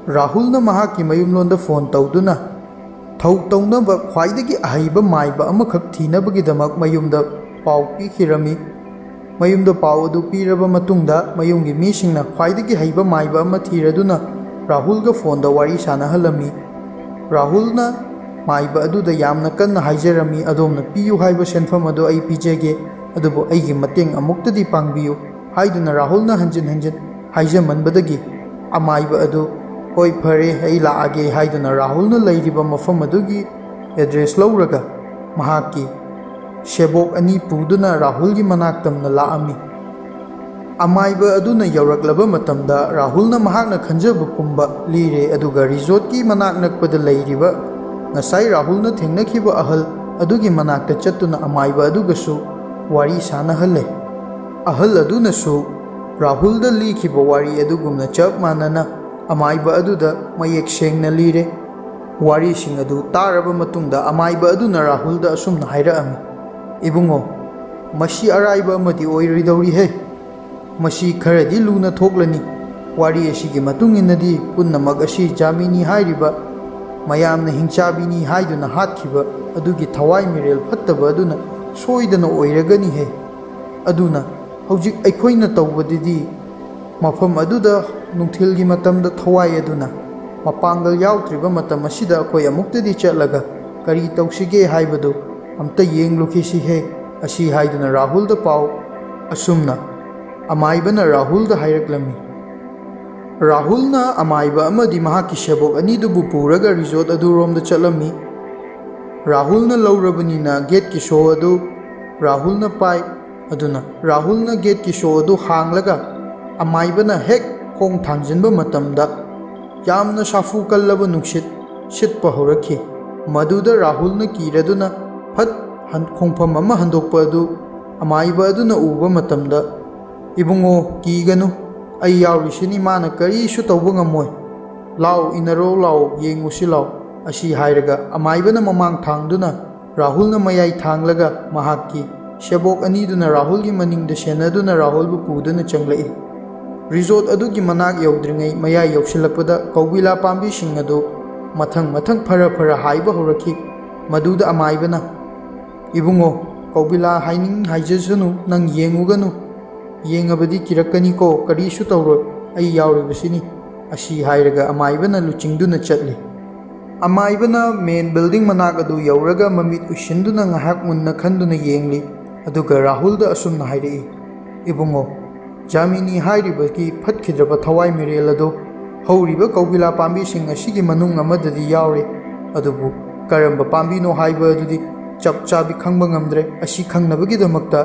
ꯔꯥꯍꯨꯜꯅ ꯃꯍꯥꯛꯀꯤ ꯃꯌꯨꯝꯂꯣꯟꯗ ꯐꯣꯟ ꯇꯧꯗꯨꯅ ꯊꯧ ꯇꯧꯅꯕ ꯈ꯭ꯋꯥꯏꯗꯒꯤ ꯑꯍꯩꯕ ꯃꯥꯏꯕ ꯑꯃꯈꯛ ꯊꯤꯅꯕꯒꯤꯗꯃꯛ ꯃꯌꯨꯝꯗ ꯄꯥꯎ ꯄꯤꯈꯤꯔꯝꯃꯤ꯫ ꯃꯌꯨꯝꯗ ꯄꯥꯎ ꯑꯗꯨ ꯄꯤꯔꯕ ꯃꯇꯨꯡꯗ, ꯃꯌꯨꯝꯒꯤ ꯃꯤꯁꯤꯡꯅ ꯈ꯭ꯋꯥꯏꯗꯒꯤ ꯍꯩꯕ ꯃꯥꯏꯕ ꯑꯃ ꯊꯤꯔꯗꯨꯅ ꯔꯥꯍꯨꯜꯒ ꯐꯣꯟꯗ ꯋꯥꯔꯤ ꯁꯥꯟꯅꯍꯜꯂꯝꯃꯤ꯫ ꯔꯥꯍꯨꯜꯅ ꯃꯥꯏꯕ ꯑꯗꯨꯗ ꯌꯥꯝꯅ ꯀꯟꯅ ꯍꯥꯏꯖꯔꯝꯃꯤ, "ꯑꯗꯣꯝꯅ ꯄꯤꯌꯨ ꯍꯥꯏꯕ ꯁꯦꯟꯐꯝ ꯑꯗꯨ ꯑꯩ ꯄꯤꯖꯒꯦ, ꯑꯗꯨꯕꯨ ꯑꯩꯒꯤ ꯃꯇꯦꯡ ꯑꯃꯨꯛꯇꯗꯤ ꯄꯥꯡꯕꯤꯌꯨ" ꯍꯥꯏꯗꯨꯅ ꯔꯥꯍꯨꯜꯅ ꯍꯟꯖꯤꯟ ꯍꯟꯖꯤꯟ ꯍꯥꯏꯖꯃꯟꯕꯗꯒꯤ, ꯑꯃꯥꯏꯕ ꯑꯗꯨ, "ꯍꯣꯏ, ꯐꯔꯦ, ꯑꯩ ꯂꯥꯛꯑꯒꯦ" ꯍꯥꯏꯗꯨꯅ ꯔꯥꯍꯨꯜꯅ ꯂꯩꯔꯤꯕ ꯃꯐꯝ ꯑꯗꯨꯒꯤ address ꯂꯧꯔꯒ, ꯃꯍꯥꯛꯀꯤ ꯁꯦꯕꯣꯛ ꯑꯅꯤ ꯄꯨꯗꯨꯅ ꯔꯥꯍꯨꯜꯒꯤ ꯃꯅꯥꯛ ꯇꯝꯅ ꯂꯥꯛꯑꯝꯃꯤ꯫ ꯑꯃꯥꯏꯕ ꯑꯗꯨꯅ ꯌꯧꯔꯛꯂꯕ ꯃꯇꯝꯗ ꯔꯥꯍꯨꯜꯅ ꯃꯍꯥꯛꯅ ꯈꯟꯖꯕ ꯄꯨꯝꯕ ꯂꯤꯔꯦ, ꯑꯗꯨꯒ ꯔꯤꯖꯣꯔꯠꯀꯤ ꯃꯅꯥꯛ ꯅꯛꯄꯗ ꯂꯩꯔꯤꯕ ꯉꯁꯥꯏ ꯔꯥꯍꯨꯜꯅ ꯊꯦꯡꯅꯈꯤꯕ ꯑꯍꯜ ꯑꯗꯨꯒꯤ ꯃꯅꯥꯛꯇ ꯆꯠꯇꯨꯅ ꯑꯃꯥꯏꯕ ꯑꯗꯨꯒꯁꯨ ꯋꯥꯔꯤ ꯁꯥꯟꯅꯍꯜꯂꯦ꯫ ꯑꯍꯜ ꯑꯗꯨꯅꯁꯨ ꯔꯥꯍꯨꯜꯗ ꯂꯤꯈꯤꯕ ꯋꯥꯔꯤ ꯑꯗꯨꯒꯨꯝꯅ ꯆꯞ ꯃꯥꯟꯅꯅ ꯑꯃꯥꯏꯕ ꯑꯗꯨꯗ ꯃꯌꯦꯛ ꯁꯦꯡꯅ ꯂꯤꯔꯦ꯫ ꯋꯥꯔꯤꯁꯤꯡ ꯑꯗꯨ ꯇꯥꯔꯕ ꯃꯇꯨꯡꯗ ꯑꯃꯥꯏꯕ ꯑꯗꯨꯅ ꯔꯥꯍꯨꯜꯗ ꯑꯁꯨꯝꯅ ꯍꯥꯏꯔꯛꯑꯝꯃꯤ, "ꯏꯕꯨꯡꯉꯣ, ꯃꯁꯤ ꯑꯔꯥꯏꯕ ꯑꯃꯗꯤ ꯑꯣꯏꯔꯣꯏꯗꯧꯔꯤꯍꯦ꯫ ꯃꯁꯤ ꯈꯔꯗꯤ ꯂꯨꯅ ꯊꯣꯛꯂꯅꯤ꯫ ꯋꯥꯔꯤ ꯑꯁꯤꯒꯤ ꯃꯇꯨꯡ ꯏꯟꯅꯗꯤ ꯄꯨꯝꯅꯃꯛ ꯑꯁꯤ ꯖꯥꯃꯤꯅꯤ ꯍꯥꯏꯔꯤꯕ ꯃꯌꯥꯝꯅ ꯍꯤꯡꯆꯥꯕꯤꯅꯤ ꯍꯥꯏꯗꯨꯅ ꯍꯥꯠꯈꯤꯕ ꯑꯗꯨꯒꯤ ꯊꯋꯥꯏ ꯃꯤꯔꯦꯜ ꯐꯠꯇꯕ ꯑꯗꯨꯅ ꯁꯣꯏꯗꯅ ꯑꯣꯏꯔꯒꯅꯤꯍꯦ꯫ ꯑꯗꯨꯅ ꯍꯧꯖꯤꯛ ꯑꯩꯈꯣꯏꯅ ꯇꯧꯕꯗꯨꯗꯤ ꯃꯐꯝ ꯑꯗꯨꯗ ꯅꯨꯡꯊꯤꯜꯒꯤ ꯃꯇꯝꯗ ꯊꯋꯥꯏ ꯑꯗꯨꯅ ꯃꯄꯥꯡꯒꯜ ꯌꯥꯎꯗ꯭ꯔꯤꯕ ꯃꯇꯝ ꯑꯁꯤꯗ ꯑꯩꯈꯣꯏ ꯑꯃꯨꯛꯇꯗꯤ ꯆꯠꯂꯒ ꯀꯔꯤ ꯇꯧꯁꯤꯒꯦ ꯍꯥꯏꯕꯗꯨ ꯑꯝꯇ ꯌꯦꯡꯂꯨꯈꯤꯁꯤꯍꯦ" ꯑꯁꯤ ꯍꯥꯏꯗꯨꯅ ꯔꯥꯍꯨꯜꯗ ꯄꯥꯎ ꯑꯁꯨꯝꯅ ꯑꯃꯥꯏꯕꯅ ꯔꯥꯍꯨꯜꯗ ꯍꯥꯏꯔꯛꯂꯝꯃꯤ꯫ ꯔꯥꯍꯨꯜꯅ ꯑꯃꯥꯏꯕ ꯑꯃꯗꯤ ꯃꯍꯥꯛꯀꯤ ꯁꯦꯕꯣꯛ ꯑꯅꯤꯗꯨꯕꯨ ꯄꯨꯔꯒ ꯔꯤꯖꯣꯔꯠ ꯑꯗꯨꯔꯣꯝꯗ ꯆꯠꯂꯝꯃꯤ꯫ ꯔꯥꯍꯨꯜꯅ ꯂꯧꯔꯕꯅꯤꯅ ꯒꯦꯠꯀꯤ ꯁꯣ ꯑꯗꯨ ꯔꯥꯍꯨꯜꯅ ꯄꯥꯏ꯫ ꯑꯗꯨꯅ ꯔꯥꯍꯨꯜꯅ ꯒꯦꯠꯀꯤ ꯁꯣ ꯑꯗꯨ ꯍꯥꯡꯂꯒ ꯑꯃꯥꯏꯕꯅ ꯍꯦꯛ ꯈꯣꯡ ꯊꯥꯡꯖꯤꯟꯕ ꯃꯇꯝꯗ ꯌꯥꯝꯅ ꯁꯥꯐꯨ ꯀꯜꯂꯕ ꯅꯨꯡꯁꯤꯠ ꯁꯤꯠꯄ ꯍꯧꯔꯛꯈꯤ꯫ ꯃꯗꯨꯗ ꯔꯥꯍꯨꯜꯅ ꯀꯤꯔꯗꯨꯅ ꯐꯠ ꯍꯟ-, ꯈꯣꯡꯐꯝ ꯑꯃ ꯍꯟꯗꯣꯛꯄ ꯑꯗꯨ ꯑꯃꯥꯏꯕ ꯑꯗꯨꯅ ꯎꯕ ꯃꯇꯝꯗ, "ꯏꯕꯨꯡꯉꯣ, ꯀꯤꯒꯅꯨ, ꯑꯩ ꯌꯥꯎꯔꯤꯁꯤꯅꯤ, ꯃꯥꯅ ꯀꯔꯤꯁꯨ ꯇꯧꯕ ꯉꯝꯃꯣꯏ꯫ ꯂꯥꯎ, ꯏꯟꯅꯔꯣ ꯂꯥꯎ, ꯌꯦꯡꯉꯨꯁꯤ ꯂꯥꯎ" ꯑꯁꯤ ꯍꯥꯏꯔꯒ ꯑꯃꯥꯏꯕꯅ ꯃꯃꯥꯡ ꯊꯥꯡꯗꯨꯅ ꯔꯥꯍꯨꯜꯅ ꯃꯌꯥꯏ ꯊꯥꯡꯂꯒ ꯃꯍꯥꯛꯀꯤ ꯁꯦꯕꯣꯛ ꯑꯅꯤꯗꯨꯅ ꯔꯥꯍꯨꯜꯒꯤ ꯃꯅꯤꯡꯗ ꯁꯦꯟꯅꯗꯨꯅ ꯔꯥꯍꯨꯜꯕꯨ ꯄꯨꯗꯨꯅ ꯆꯪꯂꯛꯏ꯫ ꯔꯤꯖꯣꯔꯠ ꯑꯗꯨꯒꯤ ꯃꯅꯥꯛ ꯌꯧꯗ꯭ꯔꯤꯉꯩ ꯃꯌꯥꯏ ꯌꯧꯁꯤꯜꯂꯛꯄꯗ ꯀꯧꯕꯤꯂꯥ ꯄꯥꯝꯕꯤꯁꯤꯡ ꯑꯗꯨ ꯃꯊꯪ ꯃꯊꯪ ꯐꯔ ꯐꯔ ꯍꯥꯏꯕ ꯍꯧꯔꯛꯈꯤ꯫ ꯃꯗꯨꯗ ꯑꯃꯥꯏꯕꯅ, "ꯏꯕꯨꯡꯉꯣ, ꯀꯧꯕꯤꯂꯥ ꯍꯥꯏꯅꯤꯡ ꯍꯥꯏꯖꯁꯅꯨ, ꯅꯪ ꯌꯦꯡꯉꯨꯒꯅꯨ꯫ ꯌꯦꯡꯉꯕꯗꯤ ꯀꯤꯔꯛꯀꯅꯤꯀꯣ, ꯀꯔꯤꯁꯨ ꯇꯧꯔꯣꯏ, ꯑꯩ ꯌꯥꯎꯔꯤꯕꯁꯤꯅꯤ" ꯑꯁꯤ ꯍꯥꯏꯔꯒ ꯑꯃꯥꯏꯕꯅ ꯂꯨꯆꯤꯡꯗꯨꯅ ꯆꯠꯂꯤ꯫ ꯑꯃꯥꯏꯕꯅ ꯃꯦꯟ ꯕꯤꯜꯗꯤꯡ ꯃꯅꯥꯛ ꯑꯗꯨ ꯌꯧꯔꯒ ꯃꯃꯤꯠ ꯎꯏꯁꯤꯟꯗꯨꯅ ꯉꯥꯏꯍꯥꯛ ꯃꯨꯟꯅ ꯈꯟꯗꯨꯅ ꯌꯦꯡꯂꯤ꯫ ꯑꯗꯨꯒ ꯔꯥꯍꯨꯜꯗ ꯑꯁꯨꯝꯅ ꯍꯥꯏꯔꯛꯏ, "ꯏꯕꯨꯡꯉꯣ, ꯖꯥꯃꯤꯅꯤ ꯍꯥꯏꯔꯤꯕꯒꯤ ꯐꯠꯈꯤꯗ꯭ꯔꯕ ꯊꯋꯥꯏ ꯃꯤꯔꯦꯜ ꯑꯗꯨ ꯍꯧꯔꯤꯕ ꯀꯧꯕꯤꯂꯥ ꯄꯥꯝꯕꯤꯁꯤꯡ ꯑꯁꯤꯒꯤ ꯃꯅꯨꯡ ꯑꯃꯗꯗꯤ ꯌꯥꯎꯔꯦ꯫ ꯑꯗꯨꯕꯨ ꯀꯔꯝꯕ ꯄꯥꯝꯕꯤꯅꯣ ꯍꯥꯏꯕ ꯑꯗꯨꯗꯤ ꯆꯞ ꯆꯥꯕꯤ ꯈꯪꯕ ꯉꯝꯗ꯭ꯔꯦ꯫ ꯑꯁꯤ ꯈꯪꯅꯕꯒꯤꯗꯃꯛꯇ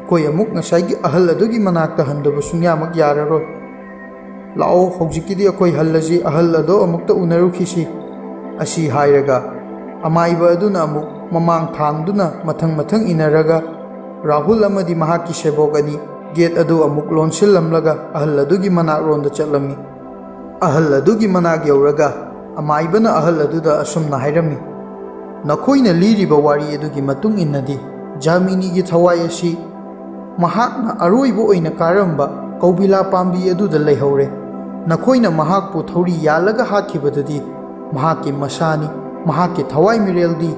ꯑꯩꯈꯣꯏ ꯑꯃꯨꯛ ꯉꯁꯥꯏꯒꯤ ꯑꯍꯜ ꯑꯗꯨꯒꯤ ꯃꯅꯥꯛꯇ ꯍꯟꯗꯕ ꯁꯨꯡꯌꯥꯃꯛ ꯌꯥꯔꯔꯣꯏ꯫ ꯂꯥꯛꯑꯣ, ꯍꯧꯖꯤꯛꯀꯤꯗꯤ ꯑꯩꯈꯣꯏ ꯍꯜꯂꯁꯤ, ꯑꯍꯜ ꯑꯗꯣ ꯑꯃꯨꯛꯇ ꯎꯅꯔꯨꯈꯤꯁꯤ꯫ ꯑꯁꯤ ꯍꯥꯏꯔꯒ ꯑꯃꯥꯏꯕ ꯑꯗꯨꯅ ꯑꯃꯨꯛ ꯃꯃꯥꯡ ꯊꯥꯡꯗꯨꯅ ꯃꯊꯪ ꯃꯊꯪ ꯏꯟꯅꯔꯒ ꯔꯥꯍꯨꯜ ꯑꯃꯗꯤ ꯃꯍꯥꯛꯀꯤ ꯁꯦꯕꯣꯛ ꯑꯅꯤ ꯒꯦꯠ ꯑꯗꯨ ꯑꯃꯨꯛ ꯂꯣꯟꯁꯤꯜꯂꯝꯂꯒ ꯑꯍꯜ ꯑꯗꯨꯒꯤ ꯃꯅꯥꯛꯔꯣꯝꯗ ꯆꯠꯂꯝꯃꯤ꯫ ꯑꯍꯜ ꯑꯗꯨꯒꯤ ꯃꯅꯥꯛ ꯌꯧꯔꯒ ꯑꯃꯥꯏꯕꯅ ꯑꯍꯜ ꯑꯗꯨꯗ ꯑꯁꯨꯝꯅ ꯍꯥꯏꯔꯝꯃꯤ, "ꯅꯈꯣꯏꯅ ꯂꯤꯔꯤꯕ ꯋꯥꯔꯤ ꯑꯗꯨꯒꯤ ꯃꯇꯨꯡ ꯏꯟꯅꯗꯤ ꯖꯥꯃꯤꯅꯤꯒꯤ ꯊꯋꯥꯏ ꯑꯁꯤ ꯃꯍꯥꯛꯅ ꯑꯔꯣꯏꯕ ꯑꯣꯏꯅ ꯀꯥꯔꯝꯕ ꯀꯧꯕꯤꯂꯥ ꯄꯥꯝꯕꯤ ꯑꯗꯨꯗ ꯂꯩꯍꯧꯔꯦ꯫ ꯅꯈꯣꯏꯅ ꯃꯍꯥꯛꯄꯨ ꯊꯧꯔꯤ ꯌꯥꯜꯂꯒ ꯍꯥꯠꯈꯤꯕꯗꯨꯗꯤ ꯃꯍꯥꯛꯀꯤ ꯃꯁꯥꯅꯤ, ꯃꯍꯥꯛꯀꯤ ꯊꯋꯥꯏ ꯃꯤꯔꯦꯜꯗꯤ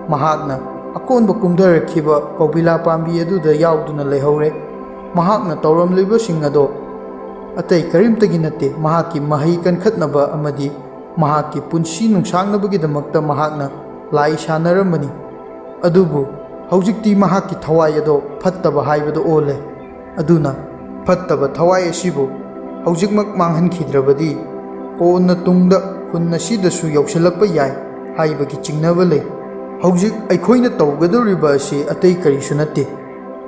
ꯃꯍꯥꯛꯅ ꯑꯀꯣꯟꯕ ꯀꯨꯝꯊꯔꯛꯈꯤꯕ ꯀꯧꯕꯤꯂꯥ ꯄꯥꯝꯕꯤ ꯑꯗꯨꯗ ꯌꯥꯎꯗꯨꯅ ꯂꯩꯍꯧꯔꯦ꯫ ꯃꯍꯥꯛꯅ ꯇꯧꯔꯝꯂꯤꯕꯁꯤꯡ ꯑꯗꯣ ꯑꯇꯩ ꯀꯔꯤꯝꯇꯒꯤ ꯅꯠꯇꯦ, ꯃꯍꯥꯛꯀꯤ ꯃꯍꯩ ꯀꯟꯈꯠꯅꯕ ꯑꯃꯗꯤ ꯃꯍꯥꯛꯀꯤ ꯄꯨꯟꯁꯤ ꯅꯨꯡꯁꯥꯡꯅꯕꯒꯤꯗꯃꯛꯇ ꯃꯍꯥꯛꯅ ꯂꯥꯏ ꯁꯥꯟꯅꯔꯝꯕꯅꯤ꯫ ꯑꯗꯨꯕꯨ ꯍꯧꯖꯤꯛꯇꯤ ꯃꯍꯥꯛꯀꯤ ꯊꯋꯥꯏ ꯑꯗꯣ ꯐꯠꯇꯕ ꯍꯥꯏꯕꯗꯨ ꯑꯣꯜꯂꯦ꯫ ꯑꯗꯨꯅ ꯐꯠꯇꯕ ꯊꯋꯥꯏ ꯑꯁꯤꯕꯨ ꯍꯧꯖꯤꯛꯃꯛ ꯃꯥꯡꯍꯟꯈꯤꯗ꯭ꯔꯕꯗꯤ ꯀꯣꯟꯅ ꯇꯨꯡꯗ ꯈꯨꯟ ꯑꯁꯤꯗꯁꯨ ꯌꯧꯁꯤꯜꯂꯛꯄ ꯌꯥꯏ ꯍꯥꯏꯕꯒꯤ ꯆꯤꯡꯅꯕ ꯂꯩ꯫ ꯍꯧꯖꯤꯛ ꯑꯩꯈꯣꯏꯅ ꯇꯧꯒꯗꯧꯔꯤꯕ ꯑꯁꯤ ꯑꯇꯩ ꯀꯔꯤꯁꯨ ꯅꯠꯇꯦ꯫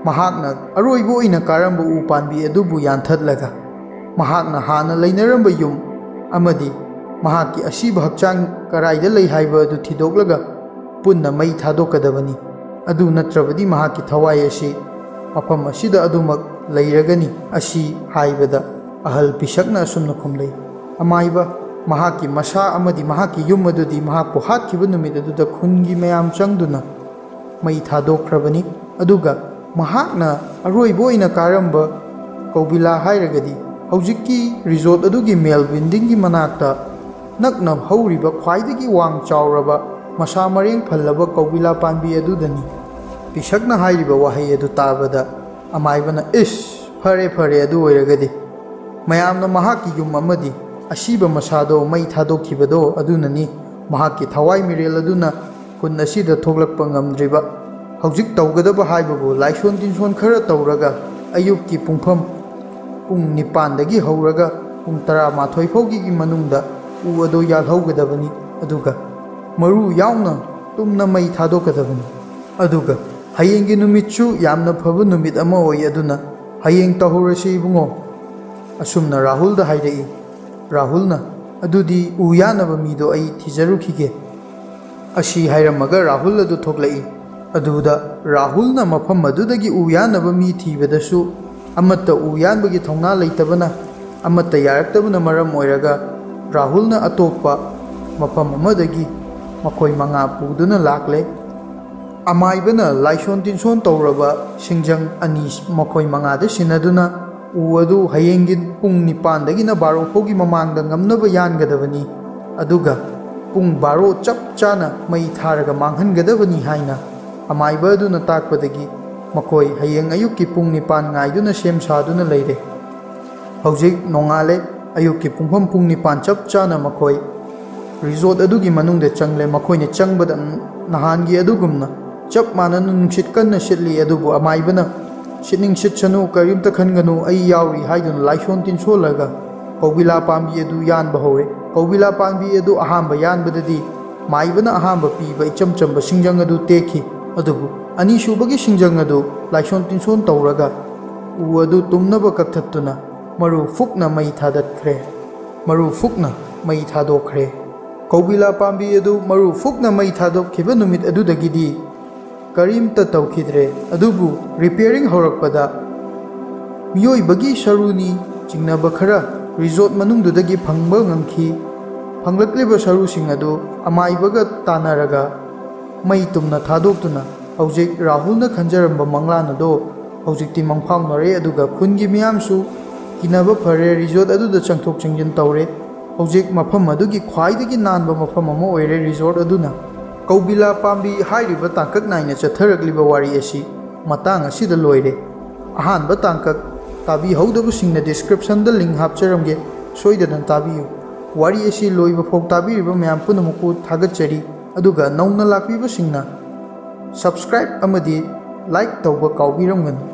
ꯃꯍꯥꯛꯅ ꯑꯔꯣꯏꯕ ꯑꯣꯏꯅ ꯀꯥꯔꯝꯕ ꯎ ꯄꯥꯝꯕꯤ ꯑꯗꯨꯕꯨ ꯌꯥꯟꯊꯠꯂꯒ ꯃꯍꯥꯛꯅ ꯍꯥꯟꯅ ꯂꯩꯅꯔꯝꯕ ꯌꯨꯝ ꯑꯃꯗꯤ ꯃꯍꯥꯛꯀꯤ ꯑꯁꯤꯕ ꯍꯛꯆꯥꯡ ꯀꯔꯥꯏꯗ ꯂꯩ ꯍꯥꯏꯕ ꯑꯗꯨ ꯊꯤꯗꯣꯛꯂꯒ ꯄꯨꯟꯅ ꯃꯩ ꯊꯥꯗꯣꯛꯀꯗꯕꯅꯤ꯫ ꯑꯗꯨ ꯅꯠꯇ꯭ꯔꯕꯗꯤ ꯃꯍꯥꯛꯀꯤ ꯊꯋꯥꯏ ꯑꯁꯤ ꯃꯐꯝ ꯑꯁꯤꯗ ꯑꯗꯨꯃꯛ ꯂꯩꯔꯒꯅꯤ" ꯑꯁꯤ ꯍꯥꯏꯕꯗ ꯑꯍꯜ ꯄꯤꯁꯛꯅ ꯑꯁꯨꯝꯅ ꯈꯨꯝꯂꯩ, "ꯑꯃꯥꯏꯕ, ꯃꯍꯥꯛꯀꯤ ꯃꯁꯥ ꯑꯃꯗꯤ ꯃꯍꯥꯛꯀꯤ ꯌꯨꯝ ꯑꯗꯨꯗꯤ ꯃꯍꯥꯛꯄꯨ ꯍꯥꯠꯈꯤꯕ ꯅꯨꯃꯤꯠ ꯑꯗꯨꯗ ꯈꯨꯟꯒꯤ ꯃꯌꯥꯝ ꯆꯪꯗꯨꯅ ꯃꯩ ꯊꯥꯗꯣꯛꯈ꯭ꯔꯕꯅꯤ꯫ ꯑꯗꯨꯒ ꯃꯍꯥꯛꯅ ꯑꯔꯣꯏꯕ ꯑꯣꯏꯅ ꯀꯥꯔꯝꯕ ꯀꯧꯕꯤꯂꯥ ꯍꯥꯏꯔꯒꯗꯤ ꯍꯧꯖꯤꯛꯀꯤ ꯔꯤꯖꯣꯔꯠ ꯑꯗꯨꯒꯤ ꯃꯦꯜ ꯕꯤꯜꯗꯤꯡꯒꯤ ꯃꯅꯥꯛꯇ ꯅꯛꯅ ꯍꯧꯔꯤꯕ ꯈ꯭ꯋꯥꯏꯗꯒꯤ ꯋꯥꯡ ꯆꯥꯎꯔꯕ ꯃꯁꯥ ꯃꯔꯦꯡ ꯐꯜꯂꯕ ꯀꯧꯕꯤꯂꯥ ꯄꯥꯝꯕꯤ ꯑꯗꯨꯗꯅꯤ꯫" ꯄꯤꯁꯛꯅ ꯍꯥꯏꯔꯤꯕ ꯋꯥꯍꯩ ꯑꯗꯨ ꯇꯥꯕꯗ ꯑꯃꯥꯏꯕꯅ, "ꯏꯁ, ꯐꯔꯦ, ꯐꯔꯦ, ꯑꯗꯨ ꯑꯣꯏꯔꯒꯗꯤ ꯃꯌꯥꯝꯅ ꯃꯍꯥꯛꯀꯤ ꯌꯨꯝ ꯑꯃꯗꯤ ꯑꯁꯤꯕ ꯃꯁꯥꯗꯣ ꯃꯩ ꯊꯥꯗꯣꯛꯈꯤꯕꯗꯣ ꯑꯗꯨꯅꯅꯤ ꯃꯍꯥꯛꯀꯤ ꯊꯋꯥꯏ ꯃꯤꯔꯦꯜ ꯑꯗꯨꯅ ꯈꯨꯟ ꯑꯁꯤꯗ ꯊꯣꯛꯂꯛꯄ ꯉꯝꯗ꯭ꯔꯤꯕ꯫ ꯍꯧꯖꯤꯛ ꯇꯧꯒꯗꯕ ꯍꯥꯏꯕꯕꯨ ꯂꯥꯏꯁꯣꯟ ꯇꯤꯟꯁꯣꯟ ꯈꯔ ꯇꯧꯔꯒ ꯑꯌꯨꯛꯀꯤ ꯄꯨꯡꯐꯝ ꯄꯨꯡ ꯅꯤꯄꯥꯟꯗꯒꯤ ꯍꯧꯔꯒ ꯄꯨꯡ ꯇꯔꯥꯃꯥꯊꯣꯏ ꯐꯥꯎꯒꯤ ꯃꯅꯨꯡꯗ ꯎ ꯑꯗꯨ ꯌꯥꯜꯍꯧꯒꯗꯕꯅꯤ꯫ ꯑꯗꯨꯒ ꯃꯔꯨ ꯌꯥꯎꯅ ꯇꯨꯝꯅ ꯃꯩ ꯊꯥꯗꯣꯛꯀꯗꯕꯅꯤ꯫ ꯑꯗꯨꯒ "ꯍꯌꯦꯡꯒꯤ ꯅꯨꯃꯤꯠꯁꯨ ꯌꯥꯝꯅ ꯐꯕ ꯅꯨꯃꯤꯠ ꯑꯃ ꯑꯣꯏ, ꯑꯗꯨꯅ ꯍꯌꯦꯡ ꯇꯧꯍꯧꯔꯁꯤ ꯏꯕꯨꯡꯉꯣ", ꯑꯁꯨꯝꯅ ꯔꯥꯍꯨꯜꯗ ꯍꯥꯏꯔꯛꯏ꯫ ꯔꯥꯍꯨꯜꯅ, "ꯑꯗꯨꯗꯤ ꯎ ꯌꯥꯟꯅꯕ ꯃꯤꯗꯣ ꯑꯩ ꯊꯤꯖꯔꯨꯈꯤꯒꯦ", ꯑꯁꯤ ꯍꯥꯏꯔꯝꯃꯒ ꯔꯥꯍꯨꯜ ꯑꯗꯨ ꯊꯣꯛꯂꯛꯏ꯫ ꯑꯗꯨꯗ ꯔꯥꯍꯨꯜꯅ ꯃꯐꯝ ꯑꯗꯨꯗꯒꯤ ꯎ ꯌꯥꯟꯅꯕ ꯃꯤ ꯊꯤꯕꯗꯁꯨ ꯑꯃꯠꯇ ꯎ ꯌꯥꯟꯕꯒꯤ ꯊꯧꯅꯥ ꯂꯩꯇꯕꯅ, ꯑꯃꯠꯇ ꯌꯥꯔꯛꯇꯕꯅ ꯃꯔꯝ ꯑꯣꯏꯔꯒ ꯔꯥꯍꯨꯜꯅ ꯑꯇꯣꯞꯄ ꯃꯐꯝ ꯑꯃꯗꯒꯤ ꯃꯈꯣꯏ ꯃꯉꯥ ꯄꯨꯗꯨꯅ ꯂꯥꯛꯂꯦ꯫ ꯑꯃꯥꯏꯕꯅ ꯂꯥꯏꯁꯣꯟ ꯇꯤꯟꯁꯣꯟ ꯇꯧꯔꯕ ꯁꯤꯡꯖꯪ ꯑꯅꯤ ꯃꯈꯣꯏ ꯃꯉꯥꯗ ꯁꯤꯟꯅꯗꯨꯅ, "ꯎ ꯑꯗꯨ ꯍꯌꯦꯡꯒꯤ ꯄꯨꯡ ꯅꯤꯄꯥꯟꯗꯒꯤꯅ ꯕꯥꯔꯣ ꯐꯥꯎꯒꯤ ꯃꯃꯥꯡꯗ ꯉꯝꯅꯕ ꯌꯥꯟꯒꯗꯕꯅꯤ, ꯑꯗꯨꯒ ꯄꯨꯡ ꯕꯥꯔꯣ ꯆꯞ ꯆꯥꯅ ꯃꯩ ꯊꯥꯔꯒ ꯃꯥꯡꯍꯟꯒꯗꯕꯅꯤ" ꯍꯥꯏꯅ ꯑꯃꯥꯏꯕ ꯑꯗꯨꯅ ꯇꯥꯛꯄꯗꯒꯤ ꯃꯈꯣꯏ ꯍꯌꯦꯡ ꯑꯌꯨꯛꯀꯤ ꯄꯨꯡ ꯅꯤꯄꯥꯟ ꯉꯥꯏꯗꯨꯅ ꯁꯦꯝ ꯁꯥꯗꯨꯅ ꯂꯩꯔꯦ꯫ ꯍꯧꯖꯤꯛ ꯅꯣꯡꯉꯥꯜꯂꯦ꯫ ꯑꯌꯨꯛꯀꯤ ꯄꯨꯡꯐꯝ ꯄꯨꯡ ꯅꯤꯄꯥꯟ ꯆꯞ ꯆꯥꯅ ꯃꯈꯣꯏ ꯔꯤꯖꯣꯔꯠ ꯑꯗꯨꯒꯤ ꯃꯅꯨꯡꯗ ꯆꯪꯂꯦ꯫ ꯃꯈꯣꯏꯅ ꯆꯪꯕꯗ ꯅꯍꯥꯟꯒꯤ ꯑꯗꯨꯒꯨꯝꯅ ꯆꯞ ꯃꯥꯟꯅꯅ ꯅꯨꯡꯁꯤꯠ ꯀꯟꯅ ꯁꯤꯠꯂꯤ, ꯑꯗꯨꯕꯨ ꯑꯃꯥꯏꯕꯅ, "ꯁꯤꯠꯅꯤꯡ ꯁꯤꯠꯁꯅꯨ, ꯀꯔꯤꯝꯇ ꯈꯟꯒꯅꯨ, ꯑꯩ ꯌꯥꯎꯔꯤ" ꯍꯥꯏꯗꯨꯅ ꯂꯥꯏꯁꯣꯟ ꯇꯤꯟꯁꯣꯜꯂꯒ ꯀꯧꯕꯤꯂꯥ ꯄꯥꯝꯕꯤ ꯑꯗꯨ ꯌꯥꯟꯕ ꯍꯧꯔꯦ꯫ ꯀꯧꯕꯤꯂꯥ ꯄꯥꯝꯕꯤ ꯑꯗꯨ ꯑꯍꯥꯟꯕ ꯌꯥꯟꯕꯗꯗꯤ ꯃꯥꯏꯕꯅ ꯑꯍꯥꯟꯕ ꯄꯤꯕ ꯏꯆꯝ ꯆꯝꯕ ꯁꯤꯡꯖꯪ ꯑꯗꯨ ꯇꯦꯛꯈꯤ, ꯑꯗꯨꯕꯨ ꯑꯅꯤꯁꯨꯕꯒꯤ ꯁꯤꯡꯖꯪ ꯑꯗꯨ ꯂꯥꯏꯁꯣꯟ ꯇꯤꯟꯁꯣꯟ ꯇꯧꯔꯒ ꯎ ꯑꯗꯨ ꯇꯨꯝꯅꯕ ꯀꯛꯊꯠꯇꯨꯅ ꯃꯔꯨ ꯐꯨꯛꯅ ꯃꯩ ꯊꯥꯗꯠꯈ꯭ꯔꯦ꯫ ꯃꯔꯨ ꯐꯨꯛꯅ ꯃꯩ ꯊꯥꯗꯣꯛꯈ꯭ꯔꯦ꯫ ꯀꯧꯕꯤꯂꯥ ꯄꯥꯝꯕꯤ ꯑꯗꯨ ꯃꯔꯨ ꯐꯨꯛꯅ ꯃꯩ ꯊꯥꯗꯣꯛꯈꯤꯕ ꯅꯨꯃꯤꯠ ꯑꯗꯨꯗꯒꯤꯗꯤ ꯀꯔꯤꯝꯇ ꯇꯧꯈꯤꯗ꯭ꯔꯦ꯫ ꯑꯗꯨꯕꯨ ꯔꯤꯄꯤꯌꯥꯔꯤꯡ ꯍꯧꯔꯛꯄꯗ ꯃꯤꯑꯣꯏꯕꯒꯤ ꯁꯔꯨꯅꯤ ꯆꯤꯡꯅꯕ ꯈꯔ ꯔꯤꯖꯣꯔꯠ ꯃꯅꯨꯡꯗꯨꯗꯒꯤ ꯐꯪꯕ ꯉꯝꯈꯤ꯫ ꯐꯪꯂꯛꯂꯤꯕ ꯁꯔꯨꯁꯤꯡ ꯑꯗꯨ ꯑꯃꯥꯏꯕꯒ ꯇꯥꯟꯅꯔꯒ ꯃꯩ ꯇꯨꯝꯅ ꯊꯥꯗꯣꯛꯇꯨꯅ ꯍꯧꯖꯤꯛ ꯔꯥꯍꯨꯜꯅ ꯈꯟꯖꯔꯝꯕ ꯃꯪꯂꯥꯟ ꯑꯗꯨ ꯍꯧꯖꯤꯛꯇꯤ ꯃꯪꯐꯥꯎꯅꯔꯦ, ꯑꯗꯨꯒ ꯈꯨꯟꯒꯤ ꯃꯤꯌꯥꯝꯁꯨ ꯀꯤꯅꯕ ꯐꯔꯦ, ꯔꯤꯖꯣꯔꯠ ꯑꯗꯨꯗ ꯆꯪꯊꯣꯛ ꯆꯪꯁꯤꯟ ꯇꯧꯔꯦ꯫ ꯍꯧꯖꯤꯛ ꯃꯐꯝ ꯑꯗꯨꯒꯤ ꯈ꯭ꯋꯥꯏꯗꯒꯤ ꯅꯥꯟꯕ ꯃꯐꯝ ꯑꯃ ꯑꯣꯏꯔꯦ ꯔꯤꯖꯣꯔꯠ ꯑꯗꯨꯅ꯫ ꯀꯧꯕꯤꯂꯥ ꯄꯥꯝꯕꯤ ꯍꯥꯏꯔꯤꯕ ꯇꯥꯡꯀꯛ ꯅꯥꯏꯅ ꯆꯠꯊꯔꯛꯂꯤꯕ ꯋꯥꯔꯤ ꯑꯁꯤ ꯃꯇꯥꯡ ꯑꯁꯤꯗ ꯂꯣꯏꯔꯦ꯫ ꯑꯍꯥꯟꯕ ꯇꯥꯡꯀꯛ ꯇꯥꯕꯤꯍꯧꯗꯕꯁꯤꯡꯅ ꯗꯤꯁꯀ꯭ꯔꯤꯞꯁꯟꯗ ꯂꯤꯡ ꯍꯥꯞꯆꯔꯝꯒꯦ, ꯁꯣꯏꯗꯅ ꯇꯥꯕꯤꯌꯨ꯫ ꯋꯥꯔꯤ ꯑꯁꯤ ꯂꯣꯏꯕ ꯐꯥꯎ ꯇꯥꯕꯤꯔꯤꯕ ꯃꯌꯥꯝ ꯄꯨꯝꯅꯃꯛꯄꯨ ꯊꯥꯒꯠꯆꯔꯤ, ꯑꯗꯨꯒ ꯅꯧꯅ ꯂꯥꯛꯄꯤꯕꯁꯤꯡꯅ ꯁꯕꯁꯀ꯭ꯔꯥꯏꯕ ꯑꯃꯗꯤ ꯂꯥꯏꯛ ꯇꯧꯕ ꯀꯥꯎꯕꯤꯔꯝꯒꯅꯨ꯫